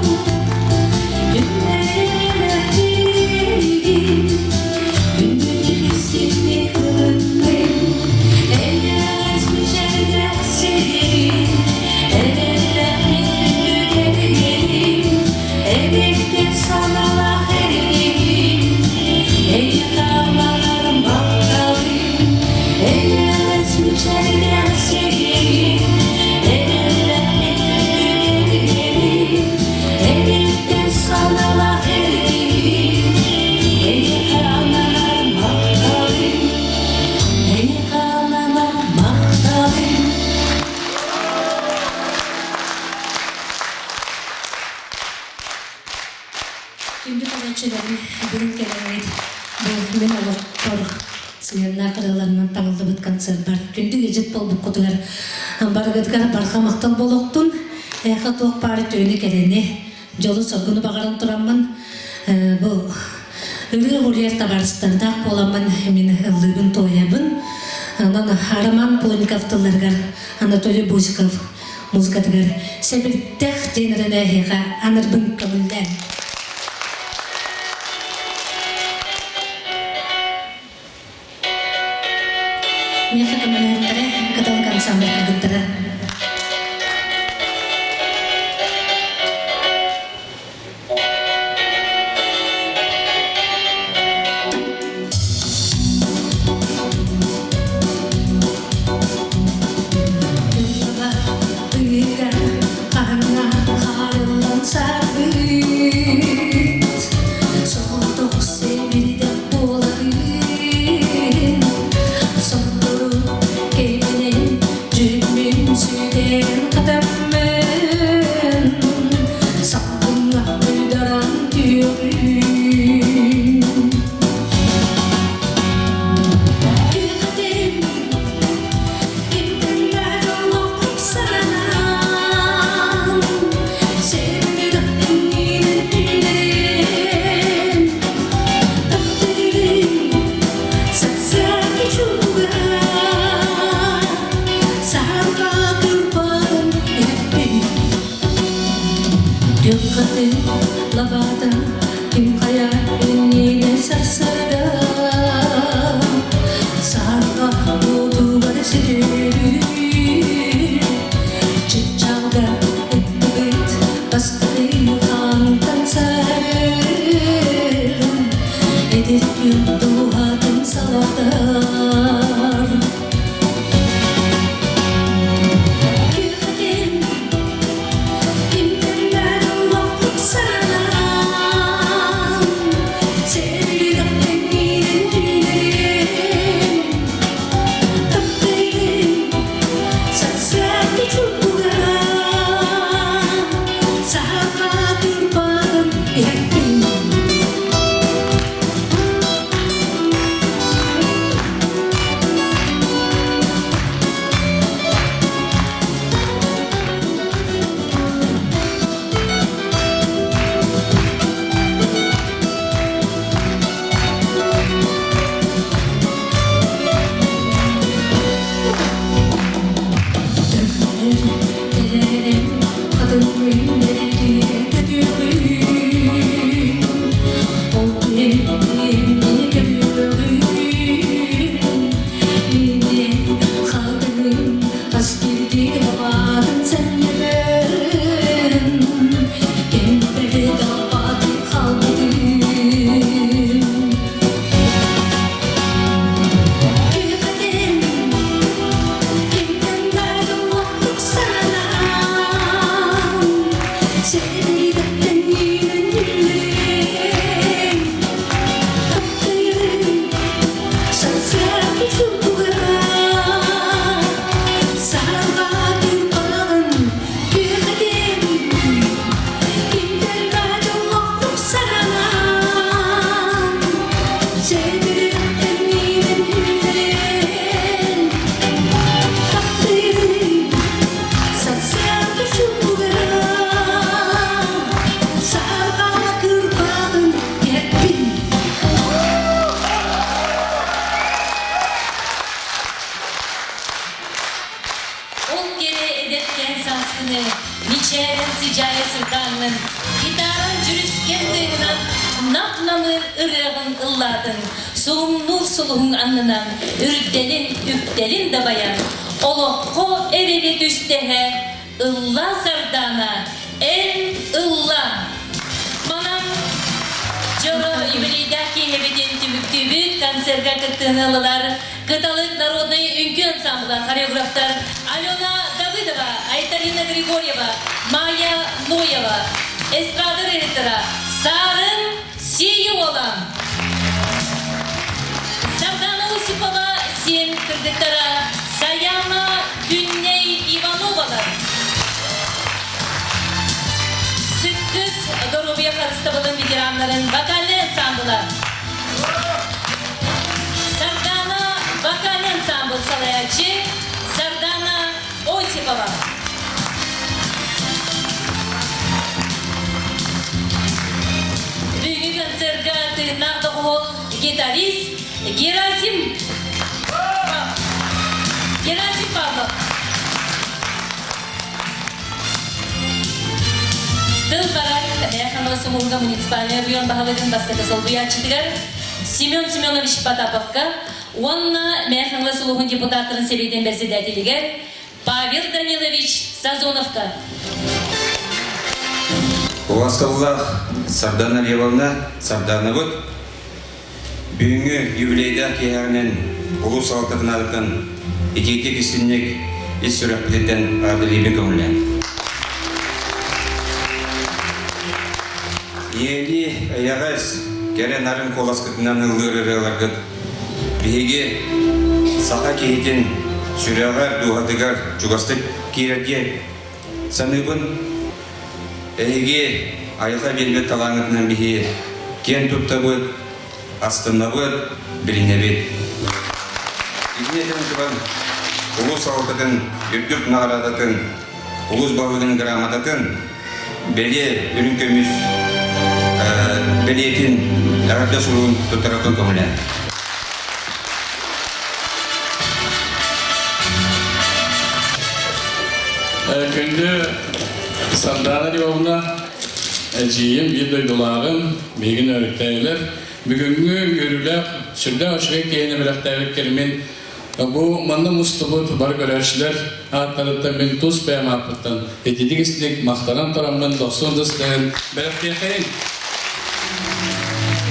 Эриттэн саналах эргин, Эйиэхэ ананар махталым, Эйиэхэ ананар махталым. Күндү көрөөччүлэрим, бүгүн кэлэҥҥит бу мин олохпор сыһыаннаах ырыаларынан таҥыллыбыт концерт бар. Күндү ыалдьыт буолбуккутугар барыгытыгар барҕа махтал буолуохтун. Эһиэхэ туох баар үтүөнү кэрэни, дьолу-соргуну баҕаран тураммын бу ырыа уруйар табаарыстардаах буоламмын мин ыллыыбын туойабын. Онон Роман Плотников тылларыгар Анатолий Босиков музыкатыгар Сэбирдэх диэн эрэн эһиэхэ анырбын көҥүллээн. Миэхэ көмөлөһүттэрэ, кыталык ансамбль кыргыттара. Хаһыҥҥа сарбыт Соҕотох сэбирдэх буоларын Сотору кэминэн дьүһүммүн сү Күн дууһатын салатар Күһүн кимтэн олохпут санаан Сэргидэхтэн киирэн түүнэрин Таптыырын сарсыарда чугугар Саха турбатын иһэттин. Ол кэрэ эдэркээн сааскыны мичээрин сыдьаайа сырдааннын, гитаран дьүрүскэн тыынынан нап-намыын ырыаҕын ыллаатын, суһумнуур сулуһуҥ аннынан үрдэлин, үктэлин дабайан, олоххо эрэли түстэһэ ылла Сардаана, эн ылла! Манан дьоро юбилейдаах киэһэбитин түмүктүүбүт, концерка кыттыыны ыллылар Кыталык народнай үҥкүү ансамбла хореографтар Алена Давыдова, Айталина Григорьева, Майя Ноева, эстрада ырыаһыттара Саарын Сиеуола, Сардана Осипова сиэн кыргыттара Саяна Күннэй Ивановалар, Сыккыс доруобуйа харыстабылын ветераннарын вокальнай ансамбла Сардана вокальный ансамбль салайааччы Сардана Осипова. Бүгүн концерга тыыннаах доҕуһуол гитарист Герасим Герасим Павлов. Тыл барар Мэханова Сумулга муниципальнай оройуон баһылыгын бастакы солбуйааччытыгар Семен Семенович Потаповка уонна Мэханова сулуһун депутаттарын сэбиэтин председателигэр Павел Данилович Сазоновка. Убастабыллаах Сардана Левовна, Сарданабыт, бүгүҥҥү юбилейдаах киэһэҕинэн улуус салалтатын аатыттан итиитик истинник ис сүрэхпититтэн эҕэрдэлиибин көҥүллээн. Ийэлии эйэҕэс, кэрэ нарын куоласкытынан ыллыыр ырыаларгыт биһиги саха киһитин сүрэҕэр, дууһатыгар чугастык киирэргэ саныыбын. Эһиги айылҕа биэрбит талааҥҥытынан биһи киэн туттабыт, астынабыт, билинэбит. Итини этэн туран, улуус салалтатын үрдүк наҕараадатын, улуус баһылыгын грамотатын, бэлиэ үрүҥ көмүс бэлиэтин эҕэрдэ суругун туттарарбын көҥүлээн. Күндү Сардаана Львовна, эдьиийим, биир дойдулааҕым, миигин өрүттэйлэр. Бүгүҥҥү үөрүүлээх, сүрдээх үчүгэй киһини бэлэхтээбиккэр мин бу манна мустубут бары көрөөччүлэр ааттарыттан мин тус бэйэм ааппыттан ититик истиҥ махтанан тураммын дохсун ытыстыһын бэлэхтиэхэйин.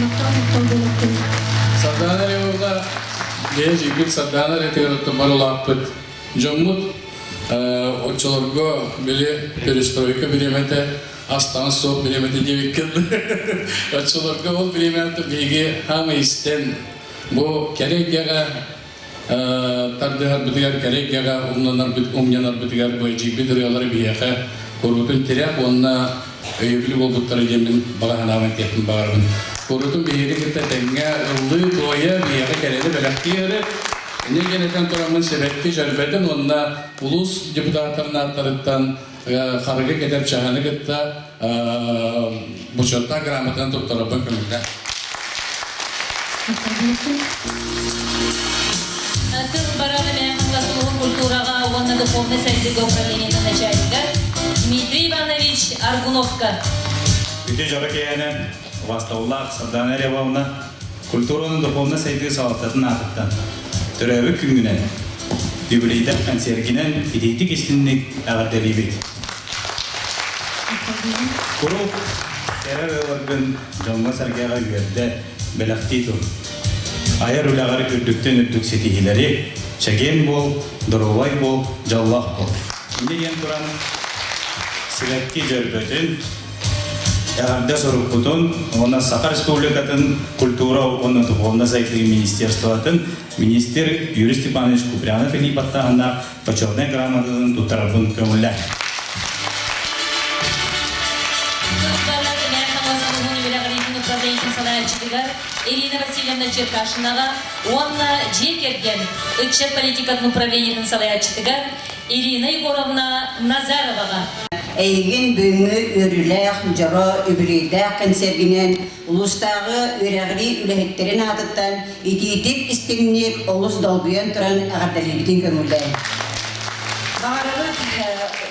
Махтал, махтал буолуохтун. Бэйэ дьиҥмит Сардаана эрэтигэр оттон бар улааппыт дьоммут оччолорго били перестройка бириэмэтэ ас-таҥас суох бириэмэтэ диэбиккин оччолорго ол бириэмэҕэ биһиги хаамай истэн бу кэрэ эйгэҕэ тардыһарбытыгар кэрэ эйгэҕэ умнанарбытыгар бу эдьиийбит ырыалара биһиэхэ куруутун тирэх уонна өйөбүл буолбуттара диэммин баҕа санаабын этиэхпин баҕарабын. Куруутун биһиги кытта тэҥҥэ ыллыы-туойа биһиэхэ кэрэни бэлэхтии эрэ. Инньэ диэн этэн тураммын сэбэкки дьөрбөтүн уонна улуус депутаттарын ааттарыттан харыгы кэтэр чаһыны кытта бочуоттаах грамотанан туттарарбын көҥүллээх. Тыл барар Мэҥэ улууһун культураҕа уонна духовнай сайдыыга управлениетын начальнига Дмитрий Иванович Аргуновка. Үтүө дьоро киэһэнэ убаастабыллаах Сардаана Рябовна культураны духовнай сайдыы салалтатын аатыттан төрөөбүт күҥҥүнэн, юбилейдаах концергинэн итиитик истинник эҕэрдэлиибит. Куруук кэрэ ырыаларгын дьоҥҥо-сэргэҕэ үөрдэ, бэлэхтии тур. Айар үлэҕэр үрдүктэн үрдүк ситиһиилэри, чэгиэн буол, доруобай буол, дьоллоох буол. Инньэ диэн туран, сибэкки дьөрбөтүн, эҕэрдэ сурукпутун уонна Саха Республикатын культура уонна духовнай сайдыы министерствотын министр Юрий Степанович Куприянов илии баттааһыннаах почетнай грамотатын туттарарбын көҥүллээ. Управлениетын салайааччытыгар Ирина Васильевна Черкашинаҕа уонна дьиэ кэргэн ыччат политикатын управлениетын салайааччытыгар Ирина Егоровна Назароваҕа. Эйигин бүгүҥҥү үөрүүлээх, дьоро, үбүлүөйдээх кэнсиэргинэн улуустааҕы үөрэҕирии үлэһиттэрин аатыттан итиитик истиҥник олус долгуйан туран эҕэрдэлиибитин көҥүллээн. Баҕарабыт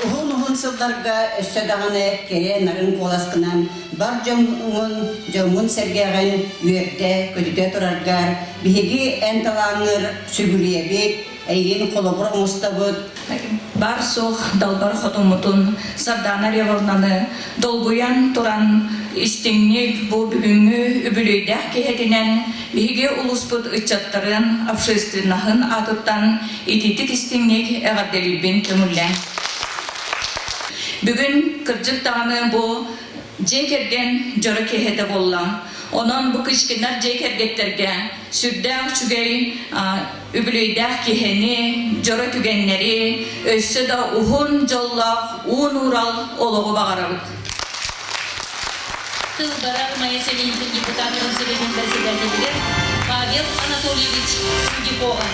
уһун-уһун сылларга өссө даҕаны кэрэ нарын куоласкынан бар дьоҥҥун, дьоҥҥун-сэргэҕин үөрдэ, көтүтэ тураргар биһиги эн талааҥҥыр сүгүрүйэбит, эйигин холобур оҥостобут. Бар-суох далбар хотуммутун Сардаана Ревовнаны долгуйан туран истиҥник бу бүгүҥҥү үбүлүөйдээх киэһэтинэн биһиги улууспут ыччаттарын общественноһын аатыттан итиитик истиҥник эҕэрдэлиирбин көҥүллээҥ. Бүгүн кырдьык даҕаны бу дьиэ кэргэн дьоро киэһэтэ буолла. Онон бу Кычкиннар дьиэ кэргэттэргэ сүрдээх үчүгэй үбүлүөйдээх киһини, дьоро түгэннэри, өссө да уһун дьоллоох уун-уурал олоҕу баҕарабыт. Тыл барар Майа сэлиэнньэтин депутатын Сэбиэтин председателигэр Павел Анатольевич Судякова.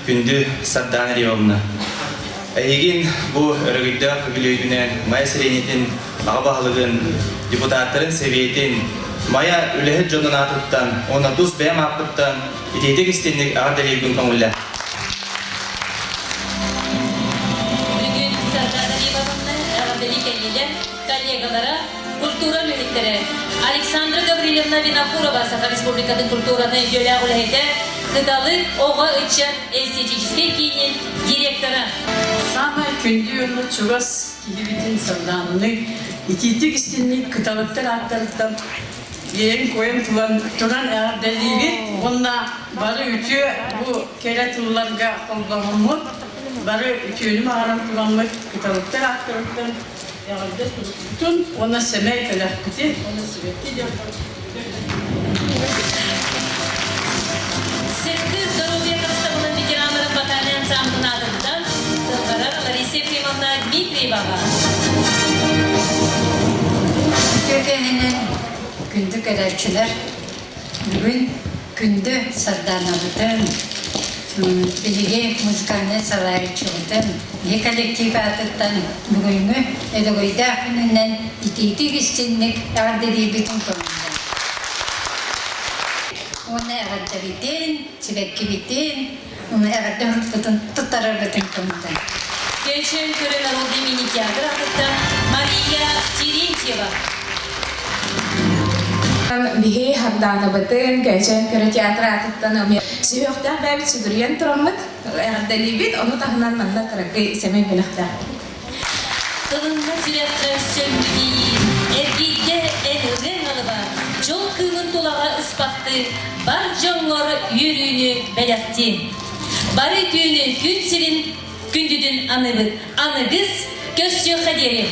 Күндү Сардаана Ильевна, эйигин бу өрөгөйдөөх үбүлүөйгүнэн Майа сэлиэнньэтин аҕа баһылыгын, депутаттарын сэбиэтин, Майа үлэһит дьонун аатыттан уонна тус бэйэм ааппыттан Итиитик истинник эҕэрдэлиирбин көҥүллээ. Бүгүн Сардаана Ивановна эҕэрдэлии кэллилэр коллегалара, культура үлэһиттэрэ Александра Гаврильевна Винокурова Саха Республикатын культуратын үтүөлээх үлэһитэ, Кыталык оҕо ыччат эстетическэй киинин директора. Саамай күндү уонна чугас киһибитин Сардаананы итиитик истинник кыталыктар ааттарыттан Иэйэн-куойан туран эҕэрдэлиибит уонна бары үтүө бу кэрэ тылларга холбоһоммут, бары үтүөнү баҕаран тураммыт кыталыктар ааттарыттан эҕэрдэ сурукпутун уонна сэмэй бэлэхпитин уонна сибэкки диэн Сэргы здоровья харыстабылын ветераннарын вокальнай ансамблын аатыттан тылларар Лариса Ефремовна Дмитриеваҕа. Үтүө киэһэнэн күндү көрөөччүлэр, бүгүн күндү Сардаанабытын, биһиги музыкальнай салайааччыбытын, биһи коллектив аатыттан бүгүҥҥү өрөгөйдөөх күнүнэн итиитик истинник эҕэрдэлиирбитин көҥүллээн. Уонна эҕэрдэбитин, сибэккибитин, эҕэрдэ ыһыкпытын туттарарбытын көҥүллээн. Кэчэн көрө народный мини-театр аатыттан Мария Терентьева. Биһи Хардаанабытын Кэчэн көрө театр аатыттан сүһүөхтээх бэйэбит сүгүрүйэн тураммыт эҕэрдэлиибит, ону таһынан манна кыракый сэмэй бэлэхтээх. Тылынна сүрэххэ сөҥмүтии, эргийдэ эн ырыаҥ алыба. дьол кыымын тулаҕа ыспахтыы, бар дьоҥҥор үөрүүнү бэлэхтии. Бары түүнү күн сирин күндүтүн аныыбыт. Аныгыс көрсүөххэ диэри!